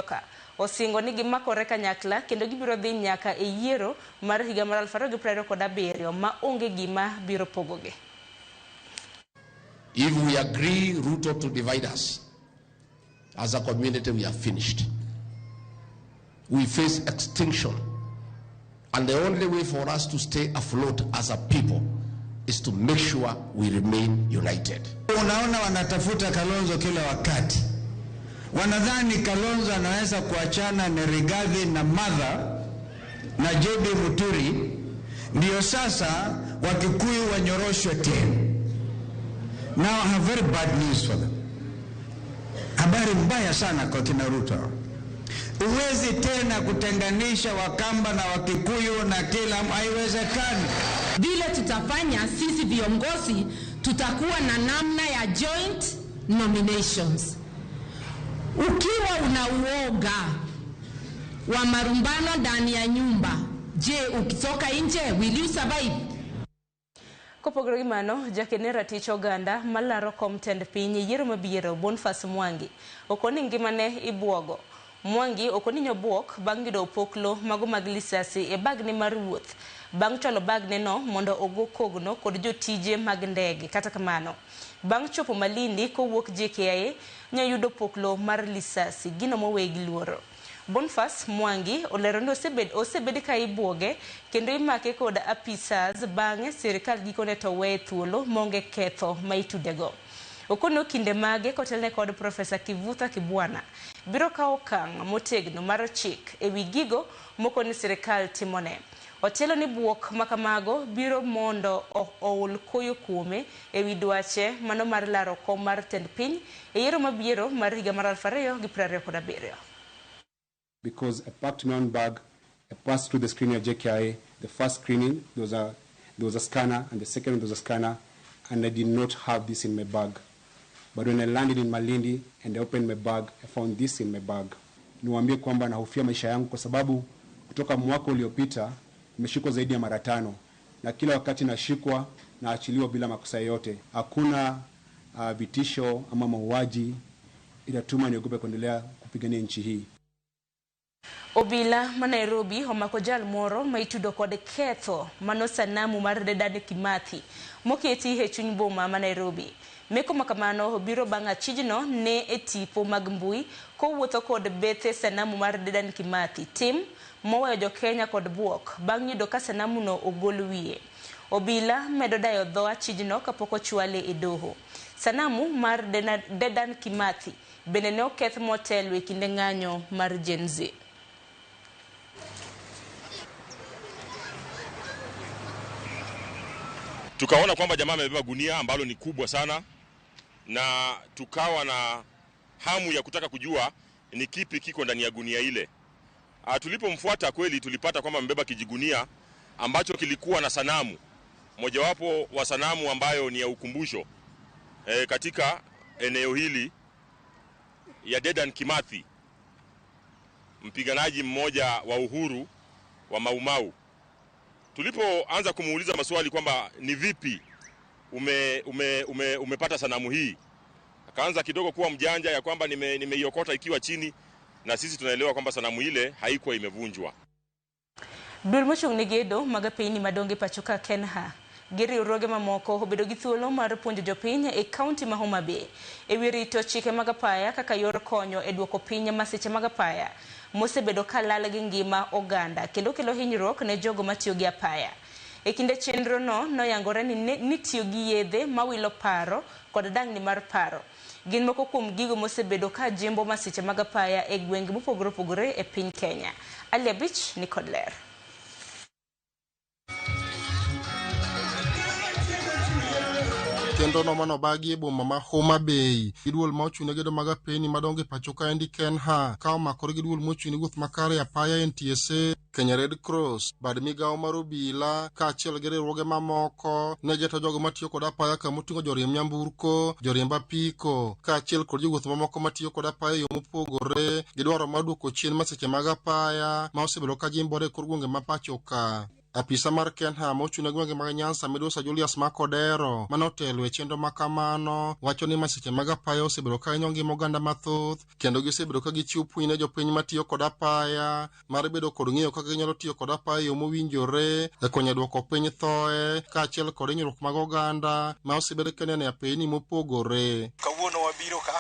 Musyoka osingo ni gimakore kanyakla kendo gibiro dhi nyaka e yiero mar higa mar 2027 ma onge gima biro pogogi. If we agree Ruto to divide us, as a community we are finished. We face extinction. And the only way for us to stay afloat as a people is to make sure we remain united. Unaona wanatafuta Kalonzo kila wakati. Wanadhani Kalonzo anaweza kuachana na Rigathi na Martha na JB Muturi, ndio sasa Wakikuyu wanyoroshwe tena. Now I have very bad news for them. Habari mbaya sana kwa kina Ruto. Huwezi tena kutenganisha Wakamba na Wakikuyu na kila, haiwezekani. Vile tutafanya sisi viongozi, tutakuwa na namna ya joint nominations. Ukiwa una uoga wa marumbano ndani ya nyumba, je, ukitoka nje will you survive? Kopogore gi mano, jakene ratich oganda malaro kom tend piny e yiero mabiro Boniface Mwangi okoni ngimane ibuogo. Mwangi okoni nyobuok bang' yudo opoklo mago mag lisasi e bagne mar wuoth bang' chwalo bagne no mondo ogo kogno kod jotije mag ndege. Kata kamano, bang' chopo Malindi kowuok JKIA nyoyudo opoklo mar lisasi, gino moweye gi luoro. Boniface Mwangi olero ni osebed ka ibuoge kendo imake kod apisas bang'e sirikal gikone to weye thuolo maonge ketho ma itudego. Okono kinde mage kotelne kod Profesa Kivutha Kibwana biro kawo okang' motegno mar chik ewi gigo mokoni sirikal timone. Otielo ni buok makamago biro mondo ool koyo kuome ewi dwache mano mar laro kom mar tend piny e yiero mabiro mar higa mar 2027. Because I packed my own bag, I passed through the screening at JKIA. The first screening, there was a scanner, and the second there was a scanner, and I did not have this in my bag. But when I landed in Malindi and I opened my bag, I found this in my bag. Niwaambie kwamba nahofia maisha yangu kwa sababu kutoka mwaka uliopita nimeshikwa zaidi ya mara 5, na kila wakati nashikwa naachiliwa bila makosa yoyote. Hakuna vitisho ama mauaji itatuma niogope kuendelea kupigania nchi hii. Obila ma Nairobi omako jal moro ma itudo kod ketho mano sanamu mar Dedan Kimathi moketi e chuny boma ma Nairobi. Meko makamano biro bang' achijno ne e tipo mag mbui kowuotho kod bethe sanamu mar Dedan Kimathi, tim moweyo jo-Kenya kod buok bang' yudo ka sanamu no ogol wiye. Obila medo dayo dho achijno kapok ochwale e doho. Sanamu mar Dedan Kimathi bende ne oketh motelo e kinde ng'anyo mar Gen Z. Tukaona kwamba jamaa amebeba gunia ambalo ni kubwa sana, na tukawa na hamu ya kutaka kujua ni kipi kiko ndani ya gunia ile. Tulipomfuata kweli tulipata kwamba amebeba kijigunia ambacho kilikuwa na sanamu, mojawapo wa sanamu ambayo ni ya ukumbusho katika eneo hili ya Dedan Kimathi, mpiganaji mmoja wa uhuru wa Mau Mau. Tulipoanza kumuuliza maswali kwamba ni vipi umepata sanamu hii, akaanza kidogo kuwa mjanja ya kwamba nimeiokota ikiwa chini, na sisi tunaelewa kwamba sanamu ile haikuwa imevunjwa. Duol mochung' ne gedo mag apeyni madongo e pacho ka KENHA gi riwruoge mamoko obedo gi thuolo mar puonjo jopiny e kaunti ma Homa Bay ewi rito chike mag apaya kaka yor konyo e duoko piny masiche mag apaya mosebedo ka lal gi ngima oganda kendo kelo hinyruok ne jogo matiyo gi apaya. E kinde chenro no noyangore ni tiyo gi yedhe mawilo paro kod dang'ni mar paro gin moko kuom gigo mosebedo ka jimbo masiche mag apaya e gwenge mopogore opogore e piny Kenya. Ali Abich ni kod ler. Kendo no mano bagi e boma ma Homa Bay gi duol ma ochung' ne gedo mag apeyni madongo e pacho kaendi KENHA ka omakore gi duol mochung' ne wuoth makare e apaya NTSA, Kenya Red Cross, bad migawo mar obila kaachiel gi riwruoge mamoko ne geto jogo matiyo kod apaya kamoting'o joriemb nyamburko, joriemb apiko kaachiel kod jowuoth mamoko matiyo kod apaya e yo mopogore gi dwaro mar duoko chien masiche mag apaya ma osebedo ka jimbore e kor gwenge ma pacho ka. Apisa mar Kenha mochung' ne gwenge mag Nyanza Midusa Julius Makodero manotelo e chenro makamano wacho ni masiche mag apaya osebedo ka hinyo ngima oganda mathoth kendo gisebedo ka gichiwo puonj ne jopiny matiyo kod apaya mar bedo kod ng'eyo kaka ginyalo tiyo kod apaya e yo mowinjore e konyo e duoko piny thoe kaachiel kod hinyruok mag oganda ma osebed kaneno e apeyni mopogore. Kawuono wabiro ka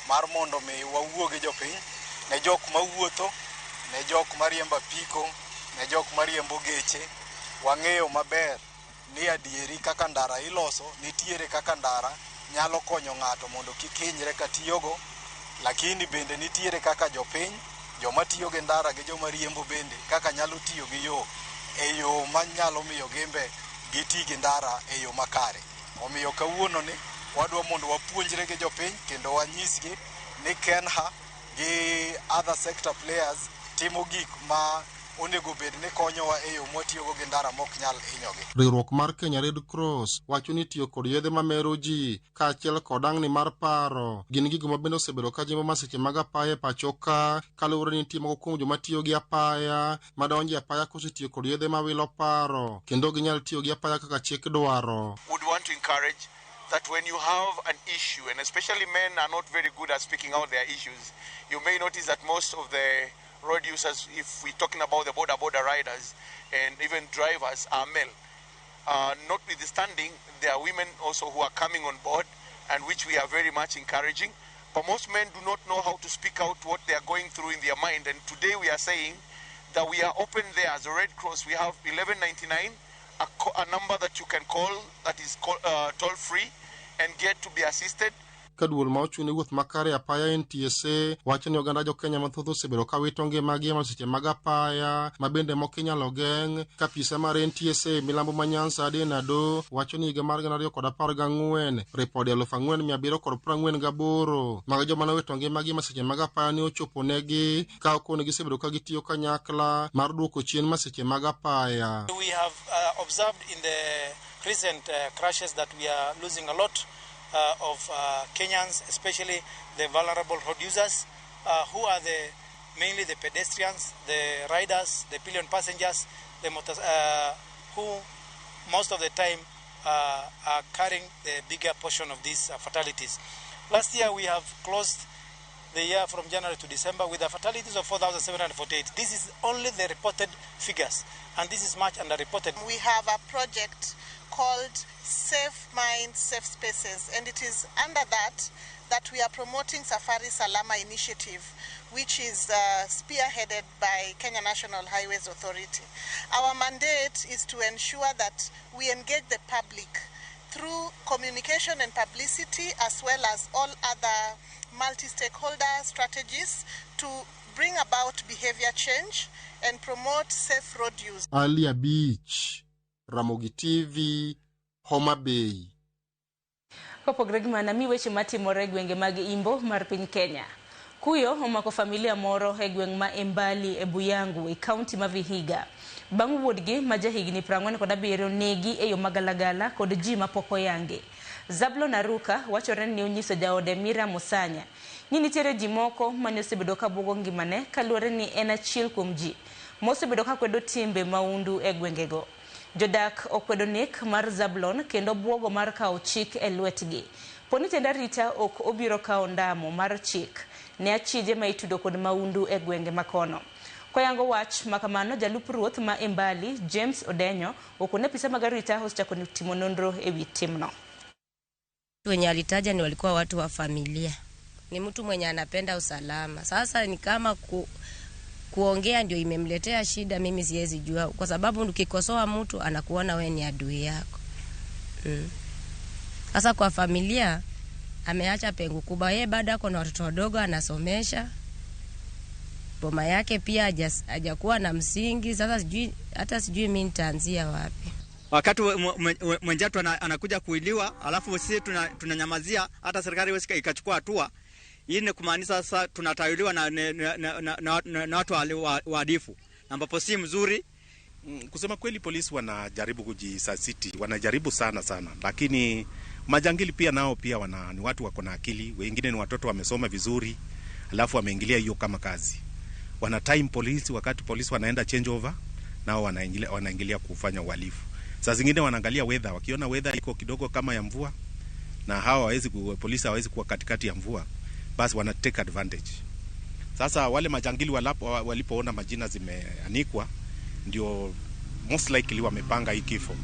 mar mondo mi wawuo gi jopiny ne jok mawuotho, ne jok mariembo apiko, ne jok mariembo geche. Wang'eyo maber ni adieri kaka ndara iloso, nitiere kaka ndara nyalo konyo ng'ato mondo kik hinyre katiyogo, lakini bende nitiere kaka jopiny, joma tiyo gi ndara gi joma riembo bende kaka nyalo tiyo gi yo e yo manyalo miyo gimbe giti gi ndara e yo makare. Omiyo kawuono ni wadwa mondo wapuonjre gi jopiny kendo wanyisgi ni Kenha gi other sector players timo gik ma onego bed ni konyowa e yo mwatiyogo gi ndara mok nyal hinyogi. Riwruok mar Kenya Red Cross wacho ni tiyo kod yedhe mamero ji kaachiel kod ang'ni mar paro gin gigo ma bende osebedo ka jimbo masiche mag apaya e pacho ka, kaluwore ni nitie moko kuom joma tiyo gi apaya madonjo e apaya kosetiyo kod yedhe mawilo paro kendo ginyal tiyo gi apaya kaka chik dwaro. Would want to encourage that when you have an issue, and especially men are not very good at speaking out their issues, you may notice that most of the road users, if we're talking about the border riders and even drivers, are male. Notwithstanding, there are women also who are coming on board, and which we are very much encouraging. But most men do not know how to speak out what they are going through in their mind. And today we are saying that we are open there as a Red Cross. We have 1199, a number that you can call that is toll free and get to be assisted. Ka duol ma ochung' ne wuoth makare apaya NTSA wacho ni oganda jokenya mathoth osebedo ka wito ngimagi e masiche mag apaya ma bende moko inyalo geng'. Ka apisa mar NTSA milambo ma Nyanza Aden Ado wacho ni higa mar 2014 ripode 4748 mag joma nowito ngimagi e masiche mag apaya ne ochopo negi ka okone gisebedo ka gitiyo kanyakla mar duoko chien masiche mag apaya. We have observed in the recent crashes that we are losing a lot of Kenyans, especially the vulnerable road users, who are mainly the pedestrians, the riders, the pillion passengers, the who most of the time are carrying the bigger portion of these fatalities. Last year we have closed the year from January to December with the fatalities of 4,748. This is only the reported figures, and this is much underreported. We have a project called Safe Minds, Safe Spaces, and it is under that that we are promoting Safari Salama initiative, which is spearheaded by Kenya National Highways Authority. Our mandate is to ensure that we engage the public through communication and publicity, as well as all other multi-stakeholder strategies to bring about behavior change and promote safe road use. Alia Beach, Ramogi TV, Homa Bay. Kopogore gi mano, mi weche matimore e gwenge mag Imbo mar piny Kenya. Kuyo omako familia moro e gweng' ma Embali e Buyangu e kaunti ma Vihiga. Bang' wuodgi ma jahigni 47 negi e yo magalagala kod ji mapok oyangi. Zablon Aruka wachore ni onyiso jaode Mira Musanya ni nitiere ji moko mane osebedo ka buogo ngimane kaluwore ni en achiel kuom ji mosebedo ka kwedo timbe maundu e gwengego. Jodak okwedo nek mar Zablon kendo buogo mar kawo chik e lwetgi. Poni tend arita ok obiro kawo ndamo mar chik ne achije ma itudo kod maundu e gwenge makono. Koyango wach makamano, jalup ruoth ma Embali James Odenyo okone apisa mag arita osechako timo nonro e wi timno. Wenye alitaja ni walikuwa watu wa familia, ni mtu mwenye anapenda usalama. Sasa ni kama kuongea ndio imemletea shida, mimi siwezi jua, kwa sababu ukikosoa mtu anakuona wewe ni adui yako. Sasa kwa familia ameacha pengo kubwa. Yeye bado ako na watoto wadogo anasomesha. Boma yake pia hajakuwa na msingi. Sasa sijui, hata sijui mimi nitaanzia wapi. Wakati mwenzetu anakuja kuiliwa, alafu sisi tunanyamazia, hata serikali haiwezi ikachukua hatua. Hii ni kumaanisha sasa tunatawaliwa na watu waadifu, ambapo si mzuri. Kusema kweli, polisi wanajaribu kujisasiti, wanajaribu sana sana, lakini majangili pia nao pia ni watu wako na akili, wengine ni watoto wamesoma vizuri, alafu wameingilia hiyo kama kazi. Wana time polisi, wakati polisi wanaenda change over, nao wanaingilia kufanya uhalifu. Saa zingine wanaangalia weather, wakiona weather iko kidogo kama ya mvua na hawa hawezi, polisi hawezi kuwa katikati ya mvua, basi wana take advantage. Sasa wale majangili walipoona majina zimeanikwa, ndio most likely wamepanga hii kifo.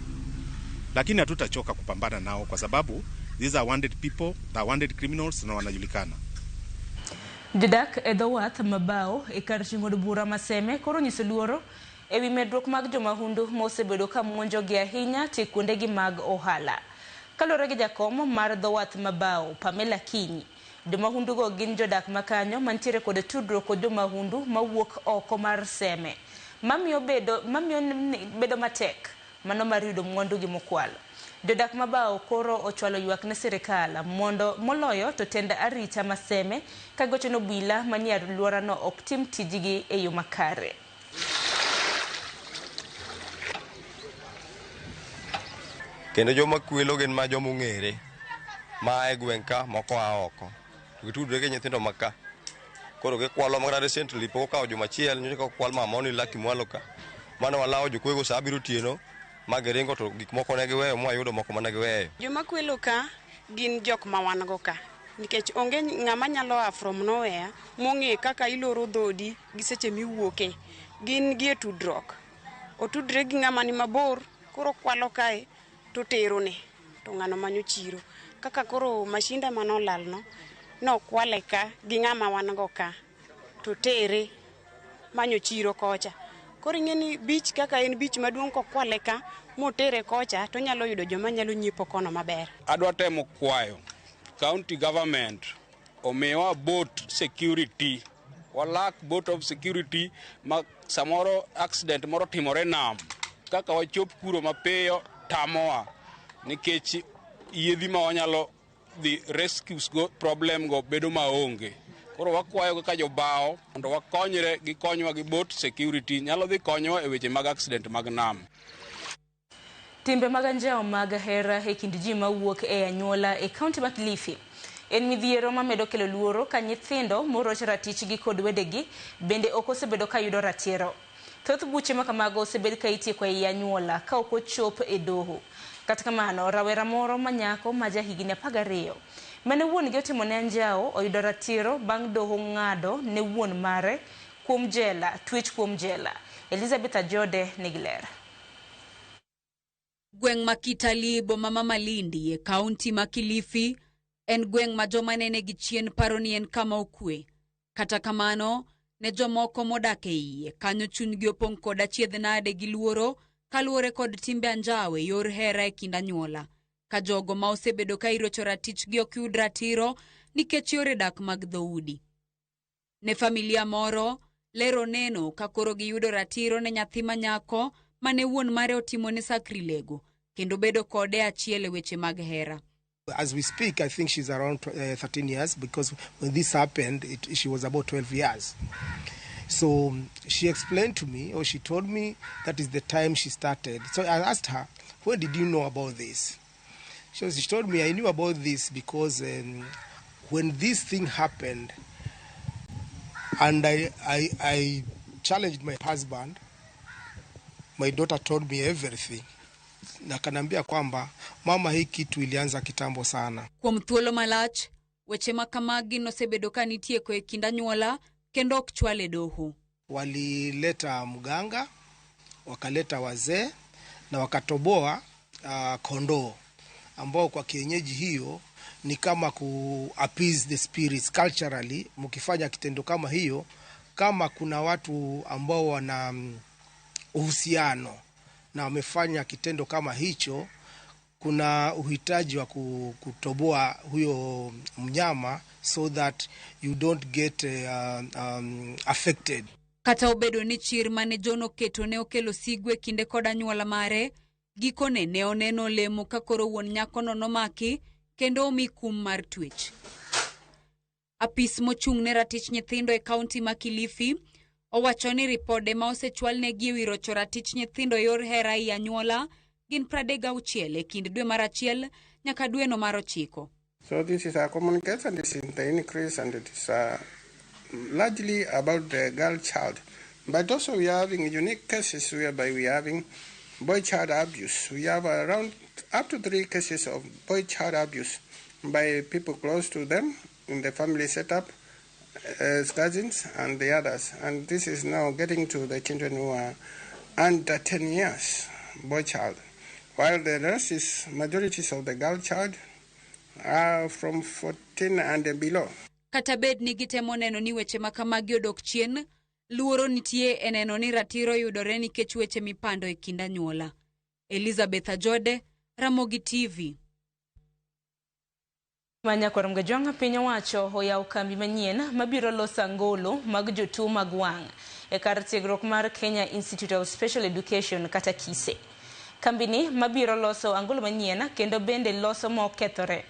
Lakini hatutachoka kupambana nao kwa sababu these are wanted people, they are wanted criminals na wanajulikana. Jodak e dho wath mabao e kar chung' od bura ma Seme koro onyiso luoro ewi medruok mag jomahundu mosebedo ka monjogi ahinya te kuondegi mag ohala. Kaluwore gi jakom mar dho wath mabao Pamela Kinyi, jomahundugo gin jodak makanyo mantiere kod tudruok kod jomahundu mawuok oko mar Seme, mamiyo bedo matek mano mar yudo mwandugi mokwal. Jodak mabao koro ochwalo ywak ne sirikal mondo moloyo to tend arita ma Seme ka gochono obila manie alworano ok tim tijgi e yo makare. Kendo joma kwelo gin ma joma ong'ere ma e gweng' ka moko a oko to gitudre gi nyithindo ma ka. Koro gikwalo makata recently pok okawo juma achiel nyocha okwal mama ni Lucky Mwalo ka. Mane walawo jokwego sa 7 otieno ma giringo to gik moko ne giweyo mwayudo moko mane giweyo. Joma kwelo ka gin jok ma wan go ka nikech onge ng'ama nyalo a from nowhere mong'e kaka iloro dhodi gi seche miwuoke. Gin gi e tudruok. Otudre gi ng'ama ni mabor koro kwalo kae to terone to ng'ano manyo chiro. Kaka koro mashinda manolalno nokwale ka gi ng'ama wan go ka to tere manyo chiro kocha. Koro ing'e ni beach kaka en beach maduong' kokwale ka motere kocha to nyalo yudo joma nyalo nyiepo kono maber. Adwa temo kwayo county government omiwa boat security. Walak boat of security ma samoro accident moro timore nam kaka wachop kuro mapiyo tamowa nikech yiedhi ma wanyalo dhi rescues go problem go bedo maonge. Koro wakwayo kaka jobao mondo wakonyre gikonywa gi boat security nyalo dhi konyowa e weche mag accident mag nam. Timbe mag anjawo mag hera e kind ji mawuok e anyuola e kaunti ma Kilifi en midhiero mamedo kelo luoro ka nyithindo moroch ratichgi kod wedegi bende ok osebedo ka yudo ratiro. Thoth buche ma kamago osebed ka itieko ei anyuola ka ok ochop e doho. Kata kamano, rawera moro ma nyako ma jahigni 12 mane wuon-gi otimone anjawo oyudo ratiro bang' doho ng'ado ne wuon mare kuom jela, twech kuom jela. Elizabeth Ajode nigi ler. Gweng' ma Kitali boma ma Malindi e kaunti ma Kilifi en gweng' ma joma nene gi chien paro ni en kama okwe. Kata kamano, ne jomoko modak e iye kanyo chunygi opong' kod achiedh nade gi luoro kaluwore kod timbe anjawo e yor hera e kind anyuola. Ka jogo ma osebedo ka irocho ratichgi ok yud ratiro nikech yore dak mag dhoudi. Ne familia moro, lero neno ka koro giyudo ratiro ne nyathi ma nyako mane wuon mare otimone sakrilego kendo bedo kode achiel e weche mag hera. As we speak, I think she's around 13 years because when this happened, she was about 12 years. So she explained to me, or she told me, that is the time she started. So I asked her, when did you know about this? So she told me, I knew about this because when this thing happened, and I challenged my husband, my daughter told me everything. Na kanambia kwamba mama, hii kitu ilianza kitambo sana. Kuom thuolo malach, weche ma kamagi nosebedo ka nitieko e kind anyuola kendo ok chwal e doho. Walileta mganga, wakaleta wazee na wakatoboa kondoo ambao kwa kienyeji hiyo ni kama ku appease the spirits culturally. Mkifanya kitendo kama hiyo, kama kuna watu ambao wana uhusiano na wamefanya kitendo kama hicho, kuna uhitaji wa kutoboa huyo mnyama so that you don't get affected. Kata obedo ni chir mane John oketo ne okelo sigu e kinde kod anyuola mare, gikone ne oneno lemo ka koro wuon nyakono nomaki kendo omi kum mar twech. Apis mochung' ne ratich nyithindo e kaunti ma Kilifi owacho ni ripode ma osechwalnegi e wi rocho ratich nyithindo e yor hera ei anyuola gin 36 e kind dwe mar 1 nyaka dweno mar 9. So this is a common case and it's in the increase, and it is largely about the girl child But also we are having unique cases whereby we are having boy child abuse. We have around up to 3 cases of boy child abuse by people close to them in the family setup, as cousins and the others. And this is now getting to the children who are under 10 years, boy child. While the rest is majorities of the girl child are from 14 and below. Kata bed ni gitemo neno ni weche ma kamagi odok chien, luoro nitie e neno ni ratiro yudore nikech weche mipando e kind anyuola. Elizabeth Ajode, Ramogi TV. Manyakwar Mgajwang' piny owacho oyawo kambi manyien mabiro loso angolo mag jotuo mag wang' e kar tiegruok mar Kenya Institute of Special Education kata KISE. Kambini mabiro loso angolo manyien kendo bende loso ma okethore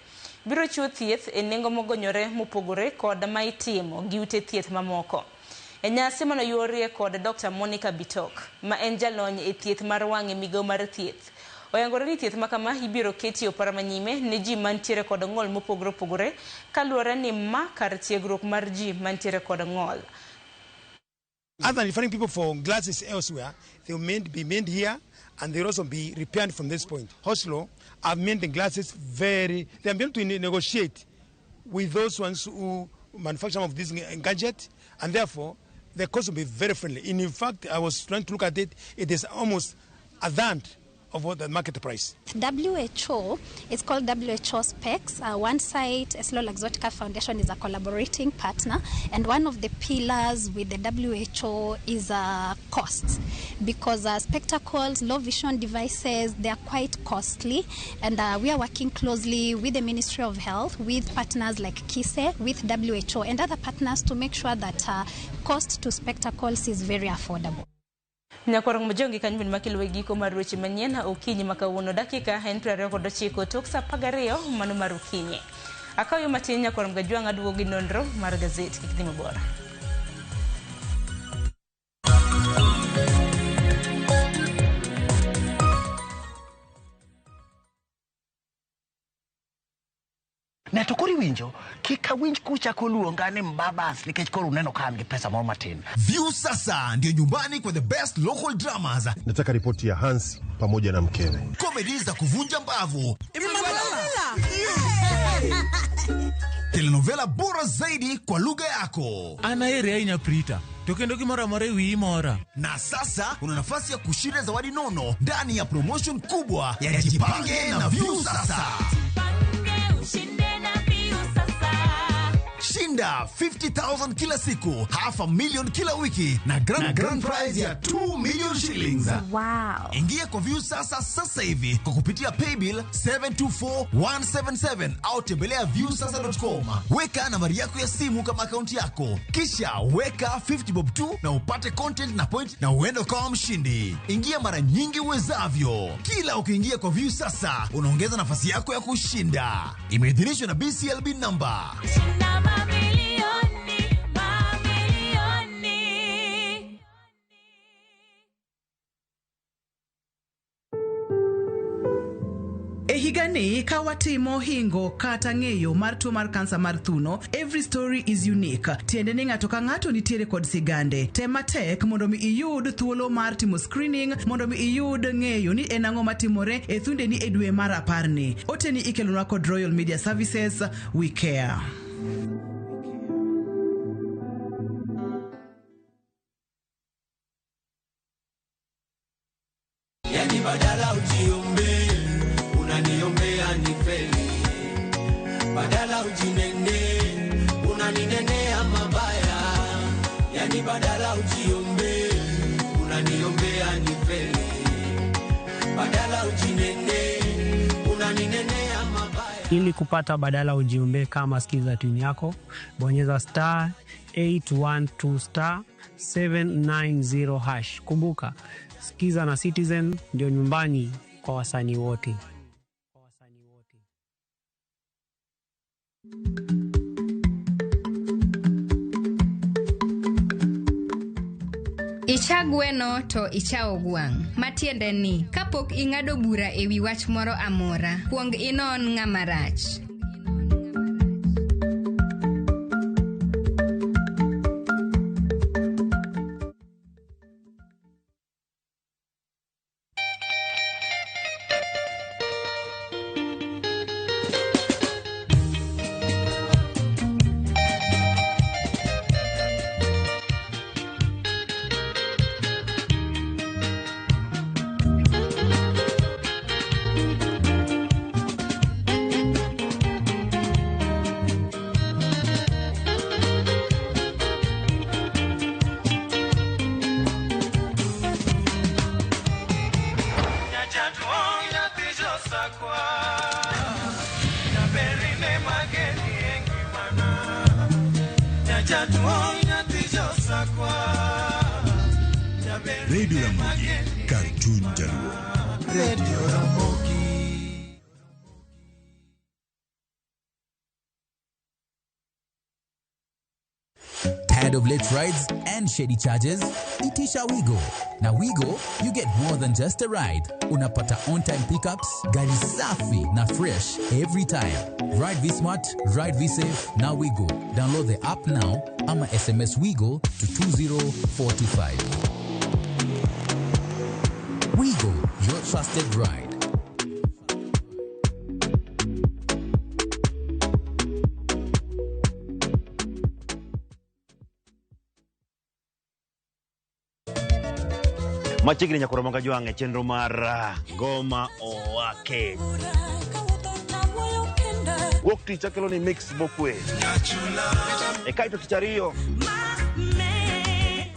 biro chiwo thieth e nengo mogonyore mopogore kod ma itimo gi ute thieth mamoko. E nyasi manoyuorie kod Dr. Monica Bitok ma en jalony e thieth mar wang' e migawo mar thieth. Oyangore ni thieth makama ibiro keti opara manyime ne ji mantiere kod ng'ol mopogore opogore kaluwore ni ma kar tiegruok mar ji mantiere kod ng'ol. Other than referring people for glasses elsewhere, they will be made here and they will also be repaired from this point. Oslo have made the glasses very... They are able to negotiate with those ones who manufacture some of these gadgets, and therefore the cost will be very friendly. And in fact, I was trying to look at it, it is almost a third of what the market price. WHO, it's called WHO Specs. One site, EssilorLuxottica Foundation is a collaborating partner, and one of the pillars with the WHO is costs, because spectacles, low vision devices, they are quite costly, and we are working closely with the Ministry of Health, with partners like KISE, with WHO and other partners to make sure that cost to spectacles is very affordable. Nyakwar Mjongi kanyo bin makelo giko mar weche manyien okinyi ma kawuono dakika en 29 tok saa 12 mano mar okinyi. Akaw matin Nyakwar Mgajwang' aduogo gi nonro mar gazet kik dhi mabor. Ne to koro iwinjo kik awinj kuchako luonga ni mbabas nikech koro uneno ka an gi pesa moro matin. Viusasa ndio nyumbani kwa the best local dramas. Nataka ripoti ya Hans pamoja na mkewe. Comedy za kuvunja mbavu. Telenovela bora zaidi kwa lugha yako. Anaere aina Prita. To kendo gimoro amora e wiyi mora. Na sasa una nafasi ya kushinda zawadi nono ndani ya promotion kubwa ya Jipange na Viusasa. Shinda 50,000 kila siku, 500,000 kila wiki na grand prize ya 2 million shillings. Wow. Ingia kwa Viusasa sasa hivi kwa kupitia paybill 724177 au tembelea viusasa.com. Weka nambari yako ya simu kama akaunti yako. Kisha weka 50 bob tu na upate content na point na uende kama mshindi. Ingia mara nyingi uwezavyo. Kila ukiingia kwa Viusasa unaongeza nafasi yako ya kushinda. Imeidhinishwa na BCLB number. E higani ka watimo hingo kata ng'eyo mar tuo mar kansa mar thuno, every story is unique. Tiende ni ng'ato ka ng'ato nitiere kod sigande. Tem matek mondo mi iyud thuolo mar timo screening, mondo mi iyud ng'eyo ni en ang'o matimore e thundeni e dwe mar 10 ni. Oteni ikelonwa kod Royal Media Services, we care. Yani badala ujiombe, unaniombea nifeli. Badala ujinene, unaninenea mabaya. Yani badala ujiombe, unaniombea nifeli. Badala ujinene, unaninenea mabaya. Ili kupata badala ujiombe kama skiza tune yako, bonyeza star 812 star 790 hash. Kumbuka, Skiza na Citizen ndio nyumbani kwa wasanii wote. Icha gweno to ichawo gwang'. Matiende ni, kapok ing'ado bura e wi wach moro amora, kuong inon ng'ama rach. Radio Ramogi, kar chuny Jaluo. Radio Ramogi. Tired of late rides and shady charges? Itisha Wigo. Na Wigo, you get more than just a ride. Unapata on-time pickups, gari safi na fresh every time. Ride V-Smart, ride V-Safe, na Wigo. Download the app now ama SMS Wigo to 20425. Wigo, your trusted ride. Machiegni nyakoro moga jwang' e chenro mar Ngoma Owake. Wuok tich akelo ni mix mokwe. E kaito tich ariyo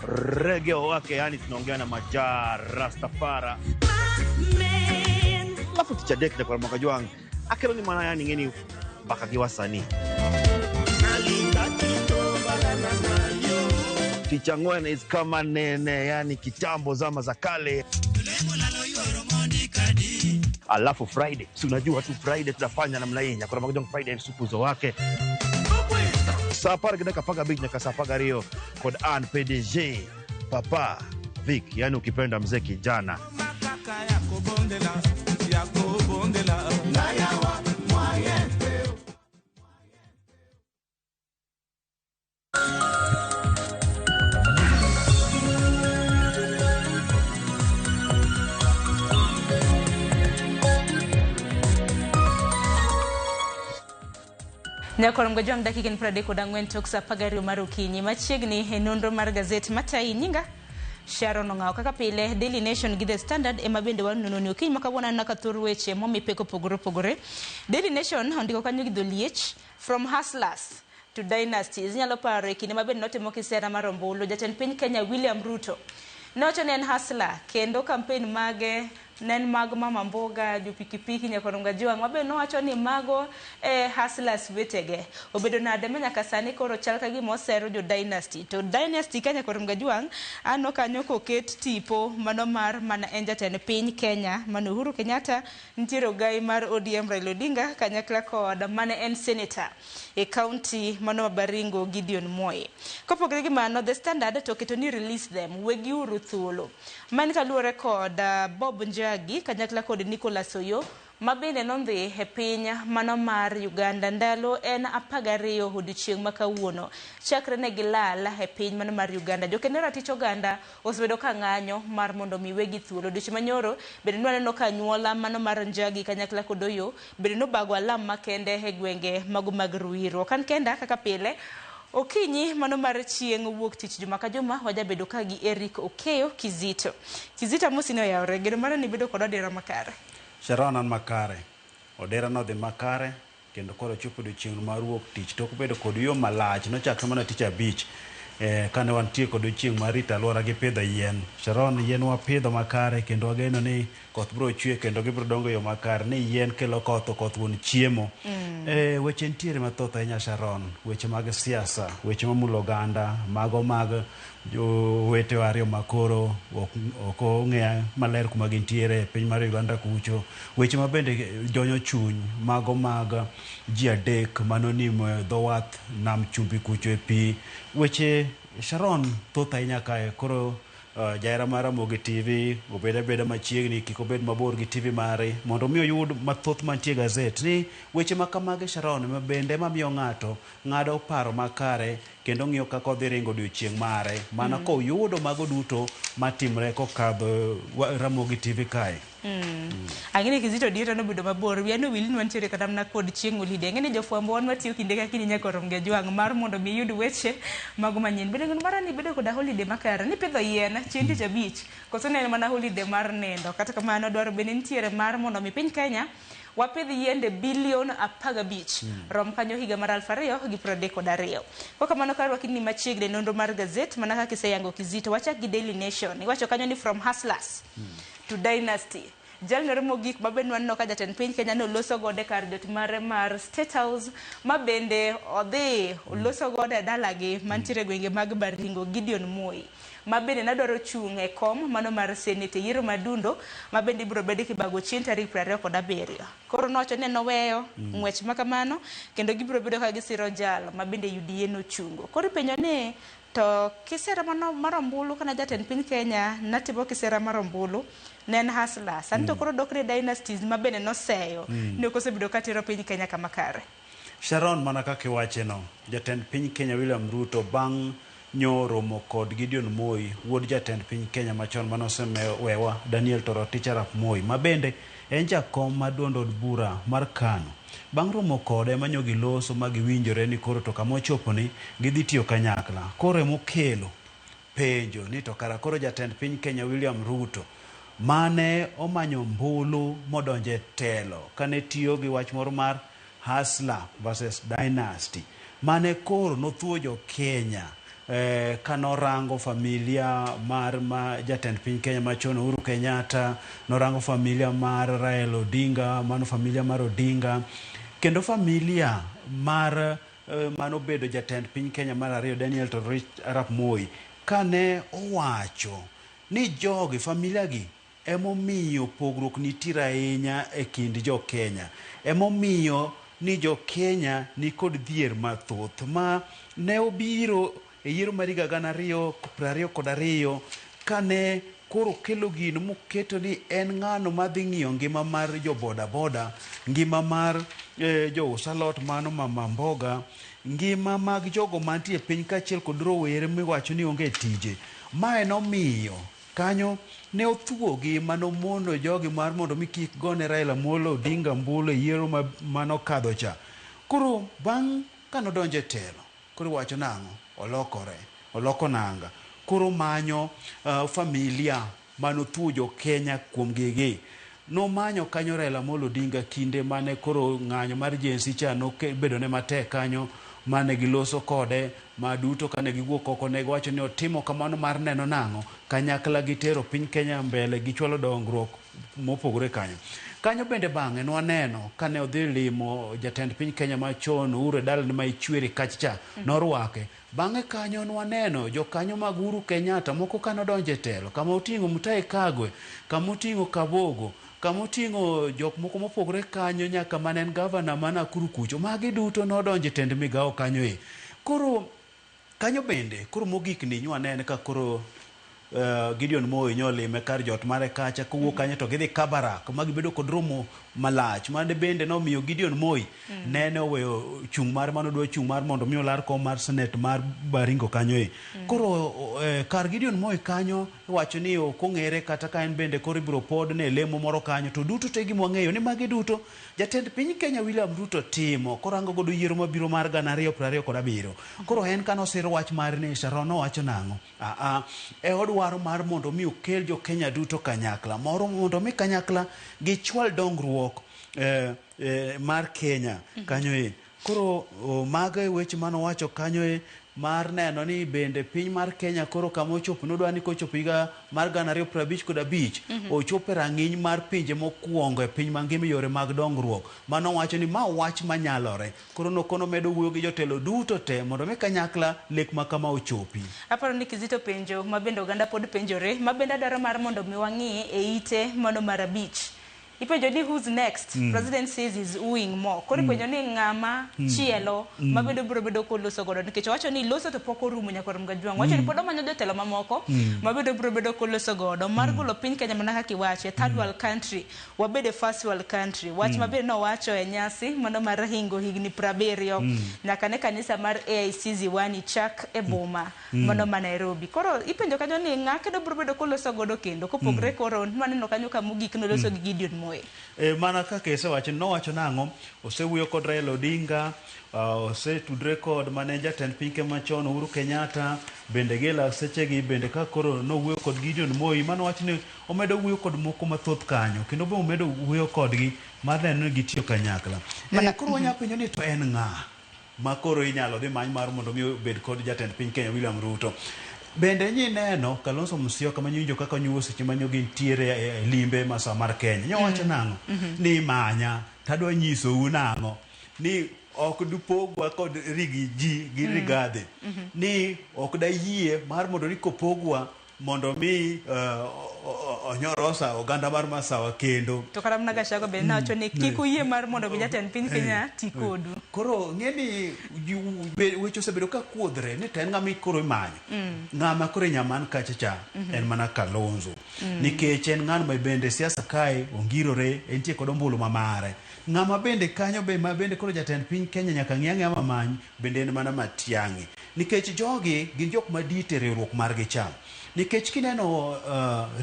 Reggae Owake, yani tunaongea na Majaa Rastafara. Alafu tich adek nyakoro moga jwang' akelo ni mana yani ng'eni mbaka gi wasanii. Tich ang'wen is kama nene, yani kitambo zama za kale. Alafu Friday, si unajua tu Friday tunafanya namna hii, nyakoro moga jwang' Friday supuzo wake. Saa 10:15 nyaka saa 12 kod an PDG Papa Vic, yani ukipenda mzee kijana. Nyakoro mgojwang' dakika en 34 tok saa 12 mar okinyi. Machiegni e nonro mar gazet matayi nyinga Sharon Ong'awo. Kaka pile Daily Nation gi The Standard ema bende wanono ni okinyi ma kawuono aneno ka thor weche momi pek opogore opogore. Daily Nation ondiko kanyo gi dholiech from hustlers to dynasties. Inyalo paro e kinde ma bende notimo kisera mar ombulu, jatend piny Kenya William Ruto nowacho ni en hustler kendo campaign mage ne en mag mama mboga, jo pikipiki, nyakoro Mgajwang' mabe nowacho ni mago e hustlers wetege. Obedo nade ma nyaka sani koro chal ka gima osero jo dynasty. To dynasty ka nyakoro Mgajwang' aneno kanyo koket tipo mano mar mana en jatend piny Kenya mano Uhuru Kenyatta, nitiere ogai mar ODM Raila Odinga kanyakla kod mane en senator e county mano ma Baringo Gideon Moi. Kopogore gi mano, The Standard to oketo ni release them, wegiuru thuolo. Mano kaluwore kod Bob Njagi kanyakla kod Nicholas Oyo ma bende nodhi e piny mano mar Uganda ndalo en 12 odiochieng' ma kawuono chakre ne gilal e piny mano mar Uganda. Jokendo ratich oganda osebedo ka ng'anyo mar mondo mi wegi thuolo. Odiochieng' manyoro bende nwaneno ka anyuola mano mar Njagi kanyakla kod Oyo bende nobago alam makende e gwenge mago mag Ruiru. Ok an kenda kaka pile okinyi mano mar chieng' wuok tich juma ka juma wajabedo ka gi Eric Okeyo Kizito. Kizito amosi ne oyawore, geno mara ni bedo kod odera makare. Sharon an makare, odera nodhi makare kendo koro chopo odiochieng' mar wuok tich tok bedo kod yo malach nochakre mana tich abich kane wantie kod odiochieng' mar rito alwora gi pidho yien. Sharon, yien wapidho makare kendo wageno ni koth biro chwe kendo gibiro dongo e yo makare, ni yien kelo koth to koth wuon chiemo. Weche nitiere mathoth ahinya Sharon, weche mag siasa, weche mamulo oganda, mago mag jowetewa ariyo makoro ok ong'e maler kuma gintiere e piny mar Uganda kucho, weche ma bende jonyo chuny, mago mag ji adek manonimo e dho wath nam chumbi kucho e pi. Weche Sharon thoth ahinya kae koro jahera mar Ramogi TV obed abeda machiegni, kik obed mabor gi TV mare mondo mi oyud mathoth mantie e gazet. Ni weche ma kamagi Sharon ma bende mamiyo ng'ato ng'ado paro makare kendo ng'iyo kaka odhi ringo odiochieng' mare mana koyudo mago duto matimre kokadho Ramogi TV kae. Ang'e ni Kizito dieta nobedo mabor, wiya nowil ni wantiere kata mana kod chieng' holiday. Ang'e ni jofwambo wan watiyo kinde ka kinde nyaka rom gi Ajwang' mar mondo mi iyud weche mago manyien. Bende geno mara ni ibedo koda holiday makare, nipidho yien chieng' tich abich, koso ne en mana holiday mar nindo. Kata kamano dwaro bende nitiere mar mondo mi piny Kenya wapidh yiende bilion 15 rom kanyo higa mar 2032. Kwa kamano ka rwaki ni machiegni e nonro mar gazet mana kaka iseyango Kizito, wachak gi Daily Nation. Iwacho kanyo ni from hustlers to dynasty. Jalno mogik ma bende waneno ka jatend piny Kenya noloso godo e kar jot mare mar State House ma bende odhi oloso godo e dalagi mantiere e gwenge mag Baringo Gideon Moi ma bende nadwaro chung' e kom mano mar Senate e yiero madundo ma bende ibiro bed kibago chieng' tarik 27. Koro nowacho ni en oweyo ng'wech ma kamano kendo gibiro bedo ka gisiro jal ma bende UDA nochungo. Koro ipenjo ni to kisera mano mar ombulu kana jatend piny Kenya natimo kisera mar ombulu ne en hustler. Sani to koro dok ne dynasties ma bende noseyo ni ok osebedo ka tero piny Kenya kama kare. Sharon, mana kaka iwache no, jatend piny Kenya William Ruto bang' nyo romo kod Gideon Moi, wuod jatend piny Kenya machon mane osewewa Daniel Toroitich arap Moi, ma bende en jakom mar duond od bura mar KANU. Bang' romo kode ma nyo giloso ma giwinjore ni koro to kama ochopo ni gidhi tiyo kanyakla. Koro emokelo penjo ni to kara koro jatend piny Kenya William Ruto mane omanyo ombulu modonjo e telo kane tiyo gi wach moro mar Hustler versus Dynasty mane koro nothuo jo Kenya kanorango familia mar ma jatend piny Kenya machon Uhuru Kenyatta, norango familia mar Raila Odinga, mano familia mar Odinga, kendo familia mar manobedo jatend piny Kenya mar ariyo Daniel Toroitich arap Moi, kane owacho ni jogi familia gi emomiyo pogruok nitiere ahinya e kind jo Kenya, emomiyo ni jo Kenya nikod dhier mathoth ma ne obiro e yiero mar higa 2022 kane koro kelo gino moketo ni en ng'ano madhi ng'iyo ngima mar jo boda boda, ngima mar jous alot mano mama mboga, ngima mag jogo mantie e piny kaachiel kod rowere miwacho ni onge tije. Mae nomiyo kanyo ne othuogi manomono jogi mar mondo mi kik gone Raila Amolo Odinga ombulu e yiero manokadho cha. Koro bang' kanodonjo e telo, koro iwacho nang'o? Olokore, oloko nanga. Koro manyo familia manothuo jo Kenya kuom gigi. Nomanyo kanyo Raila Amolo Odinga kinde mane koro ng'anyo mar Gen Z cha nobedo ne matek kanyo mane giloso kode ma duto kane giwuok oko ne giwacho ni otimo kamano mar neno nang'o kanyakla gitero piny Kenya mbele gichwalo dongruok mopogore kanyo. Kanyo bende bang'e nwaneno kane odhi limo jatend piny Kenya machon Uhuru e dalane ma Ichweri kacha norwake. Bang'e kanyo nwaneno jokanyo mag Uhuru Kenyatta moko kanodonjo e telo kama oting'o Mutahi Kagwe, kama oting'o Kabogo, kama oting'o jok moko mopogore kanyo nyaka mane en gavana ma Nakuru kucho. Magi duto nodonjo e tend migawo kanyo e. Koro kanyo bende koro mogik ni nwanene ka koro Gideon Moi nyolime kar jot mare kacha kowuok kanyo to gidhi Kabarak ma gibedo kod romo malach mane bende nomiyo Gideon Moi nene oweyo chung' mare mane odwa chung' mar mondo mi olar kom mar Senate mar Baringo kanyo e. Koro kar Gideon Moi kanyo iwacho ni ok ong'ere kata ka en bende koro ibiro podne e lemo moro kanyo to duto te gima wang'eyo ni magi duto jatend piny Kenya William Ruto timo korango godo yiero mabiro mar 2027. Koro en kane osiro wach mar ni Sharon nowacho nang'o? Aa, e odwaro mar mondo mi okel jo Kenya duto kanyakla moro mondo mi kanyakla gichwal dongruok mar Kenya kanyo e. Koro mago e weche mane owacho kanyo e mar neno ni bende piny mar Kenya koro kama ochopo nodwa ni kochopo higa mar 2055 ochopo e rang'iny mar pinje mokwongo e piny mangima e yore mag dongruok. Mano wacho ni ma wach manyalore. Koro nokono medo wuoyo gi jotelo duto te mondo mi kanyakla lek ma kama ochopi. Aparo ni Kizito penjo ma bende oganda pod penjore ma bende adwaro mar mondo mi wang'i e ite mano mar 5. Ipenjo ni who's next? President says he's wooing more. Koro ipenjo ni ng'ama chielo ma bende biro bedo koloso godo nikech owacho ni loso to pok orumo nyaka rom Kajwang'. Owacho ni pod omanyo jotelo mamoko ma bende biro bedo koloso godo mar golo piny Kenya mana kaka iwache third world country wabed e first world country. Wach ma bende nowacho e nyasi mano mar hingo higni 70 nyaka ne kanisa mar AIC Ziwani chak e boma mano ma Nairobi. Koro ipenjo kanyo ni ng'a kendo biro bedo koloso godo kendo kopogre koro nwaneno kanyo ka mogik noloso gi Gideon Moi. Mana kaka isewacho nowacho nang'o osewuoyo kod Raila Odinga, osetudre kod mane jatend piny Kenya machon Uhuru Kenyatta, bende gi sechegi bende ka koro nowuoyo kod Gideon Moi mano wach ni omedo wuoyo kod moko mathoth kanyo kendo be omedo wuoyo kodgi mar neno ni gitiyo kanyakla. Koro wanyalo penjo ni to en ng'a ma koro inyalo dhi many mar mondo mi obed kod jatend piny Kenya William Ruto. Bende nyineno Kalonzo Musyoka manyinjo kaka nyuo seche manyo gintiere e limbe masawa mar Kenya. Nyowacho nang'o? Ni manya tadwa nyisou nang'o? Ni ok dupogwa kod Rigi G gi Rigathi. Ni ok dayie mar mondo ni kopogwa mondo mi onyorosa oganda mar Masawa kendo. To kata mana Gachagua bende nowacho ni kik uyie mar mondo mi jatend piny Kenya ti kodu. Koro ng'e ni weche osebedo ka kuodhre ni to en ng'ama koro imanyo. Ng'ama koro inyaman kacha cha en mana Kalonzo. Nikech en ng'ano ma bende siasa kae ongirore, entie kod ombulu ma mare. Ng'ama bende kanyo be ma bende koro jatend piny Kenya nyaka ng'i ang'iya mamany bende en mana Matiang'i. Nikech jogi gin jok madit e riwruok margi cha. Nikech kineno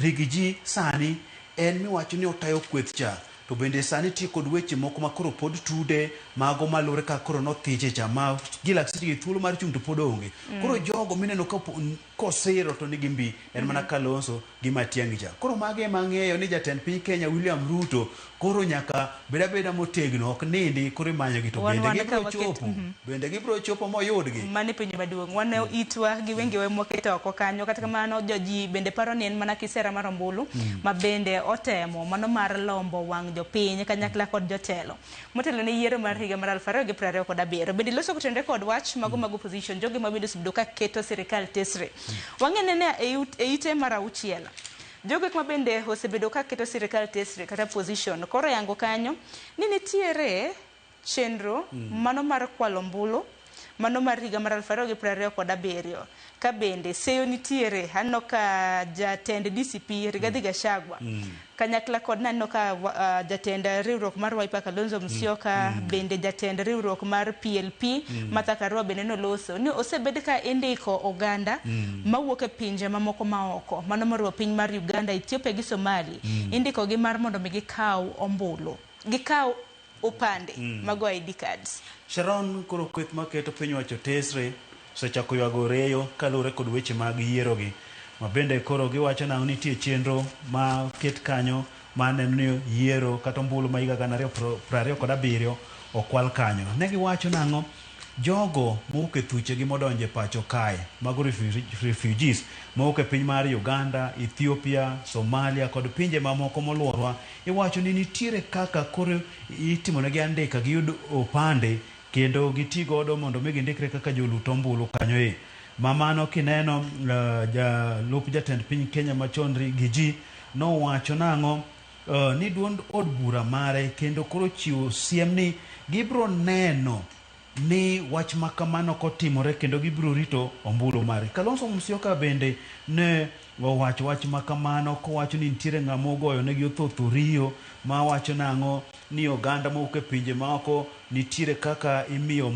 Rigi G sani en miwacho ni otayo kweth cha to bende sani nitie kod weche moko ma koro pod tude mago malure kaka koro nothiche cha ma Gilak City gi thuolo mar chung' to pod onge. Koro jogo mineno ka kosiro to nigi mbi en mana Kalonzo gi Matiang'i cha. Koro mago ema ang'eyo ni jatend piny Kenya William Ruto koro nyaka bed abeda motegno ok nindi koro imanyo gi to bende gibiro chopo. Bende gibiro chopo moyudgi. Mano e penjo maduong'. Wan itwa gi wengewa ema waketo oko kanyo. Kata kamano jo ji bende paro ni en mana kisera mar ombulu ma bende otemo mano mar lombo wang' jopiny kanyakla kod jotelo. Motelo ne yiero mar higa mar 2027. Bende loso kotenore kod wach mago mag opposition jogo ma bende osebedo ka keto sirikal tesre. Wang'e ne e ite mar auchiel. Jogo ma bende osebedo ka keto sirikal tesre kata opposition koro yango kanyo ni nitiere chenro mano mar kwalo ombulu mano mar higa mar 2027 ka bende seyo nitiere aneno ka jatend DCP Rigathi Gachagua kanyakla kod naneno ka jatend riwruok mar Wiper Kalonzo Musyoka bende jatend riwruok mar PLP Martha Karua bende noloso ni osebed ka indiko oganda mawuok e pinje mamoko maoko mano moriwo piny mar Uganda, Ethiopia gi Somali indiko gi mar mondo mi gikaw ombulu gikaw opande mago ID cards. Sharon koro kweth maketo piny owacho tesre osechako ywago reyo kaluwore kod weche mag yiero gi. Ma bende koro giwacho nang'o nitie chenro ma ket kanyo ma neno ni yiero kata ombulu ma higa 2027 okwal kanyo. Ne giwacho nang'o jogo mowuok e thuchegi modonjo e pacho kae mago refugees mowuok e piny mar Uganda, Ethiopia, Somalia kod pinje mamoko moluorwa iwacho ni nitiere kaka koro itimonegi andika giyud opande kendo giti godo mondo mi gindikre kaka jolut ombulu kanyo e. Mamano kineno jalup jatend piny Kenya machon Riggy G nowacho nang'o ni duond od bura mare kendo koro chiwo siem ni gibro neno ni wach makamano kotimore kendo gibiro rito ombulu mare. Kalonzo Musyoka bende ne owacho wach makamano kowacho ni nitiere ng'ama ogoyo negi othotho riyo ma wacho nang'o ni oganda mowuok e pinje maoko nitiere kaka imiyo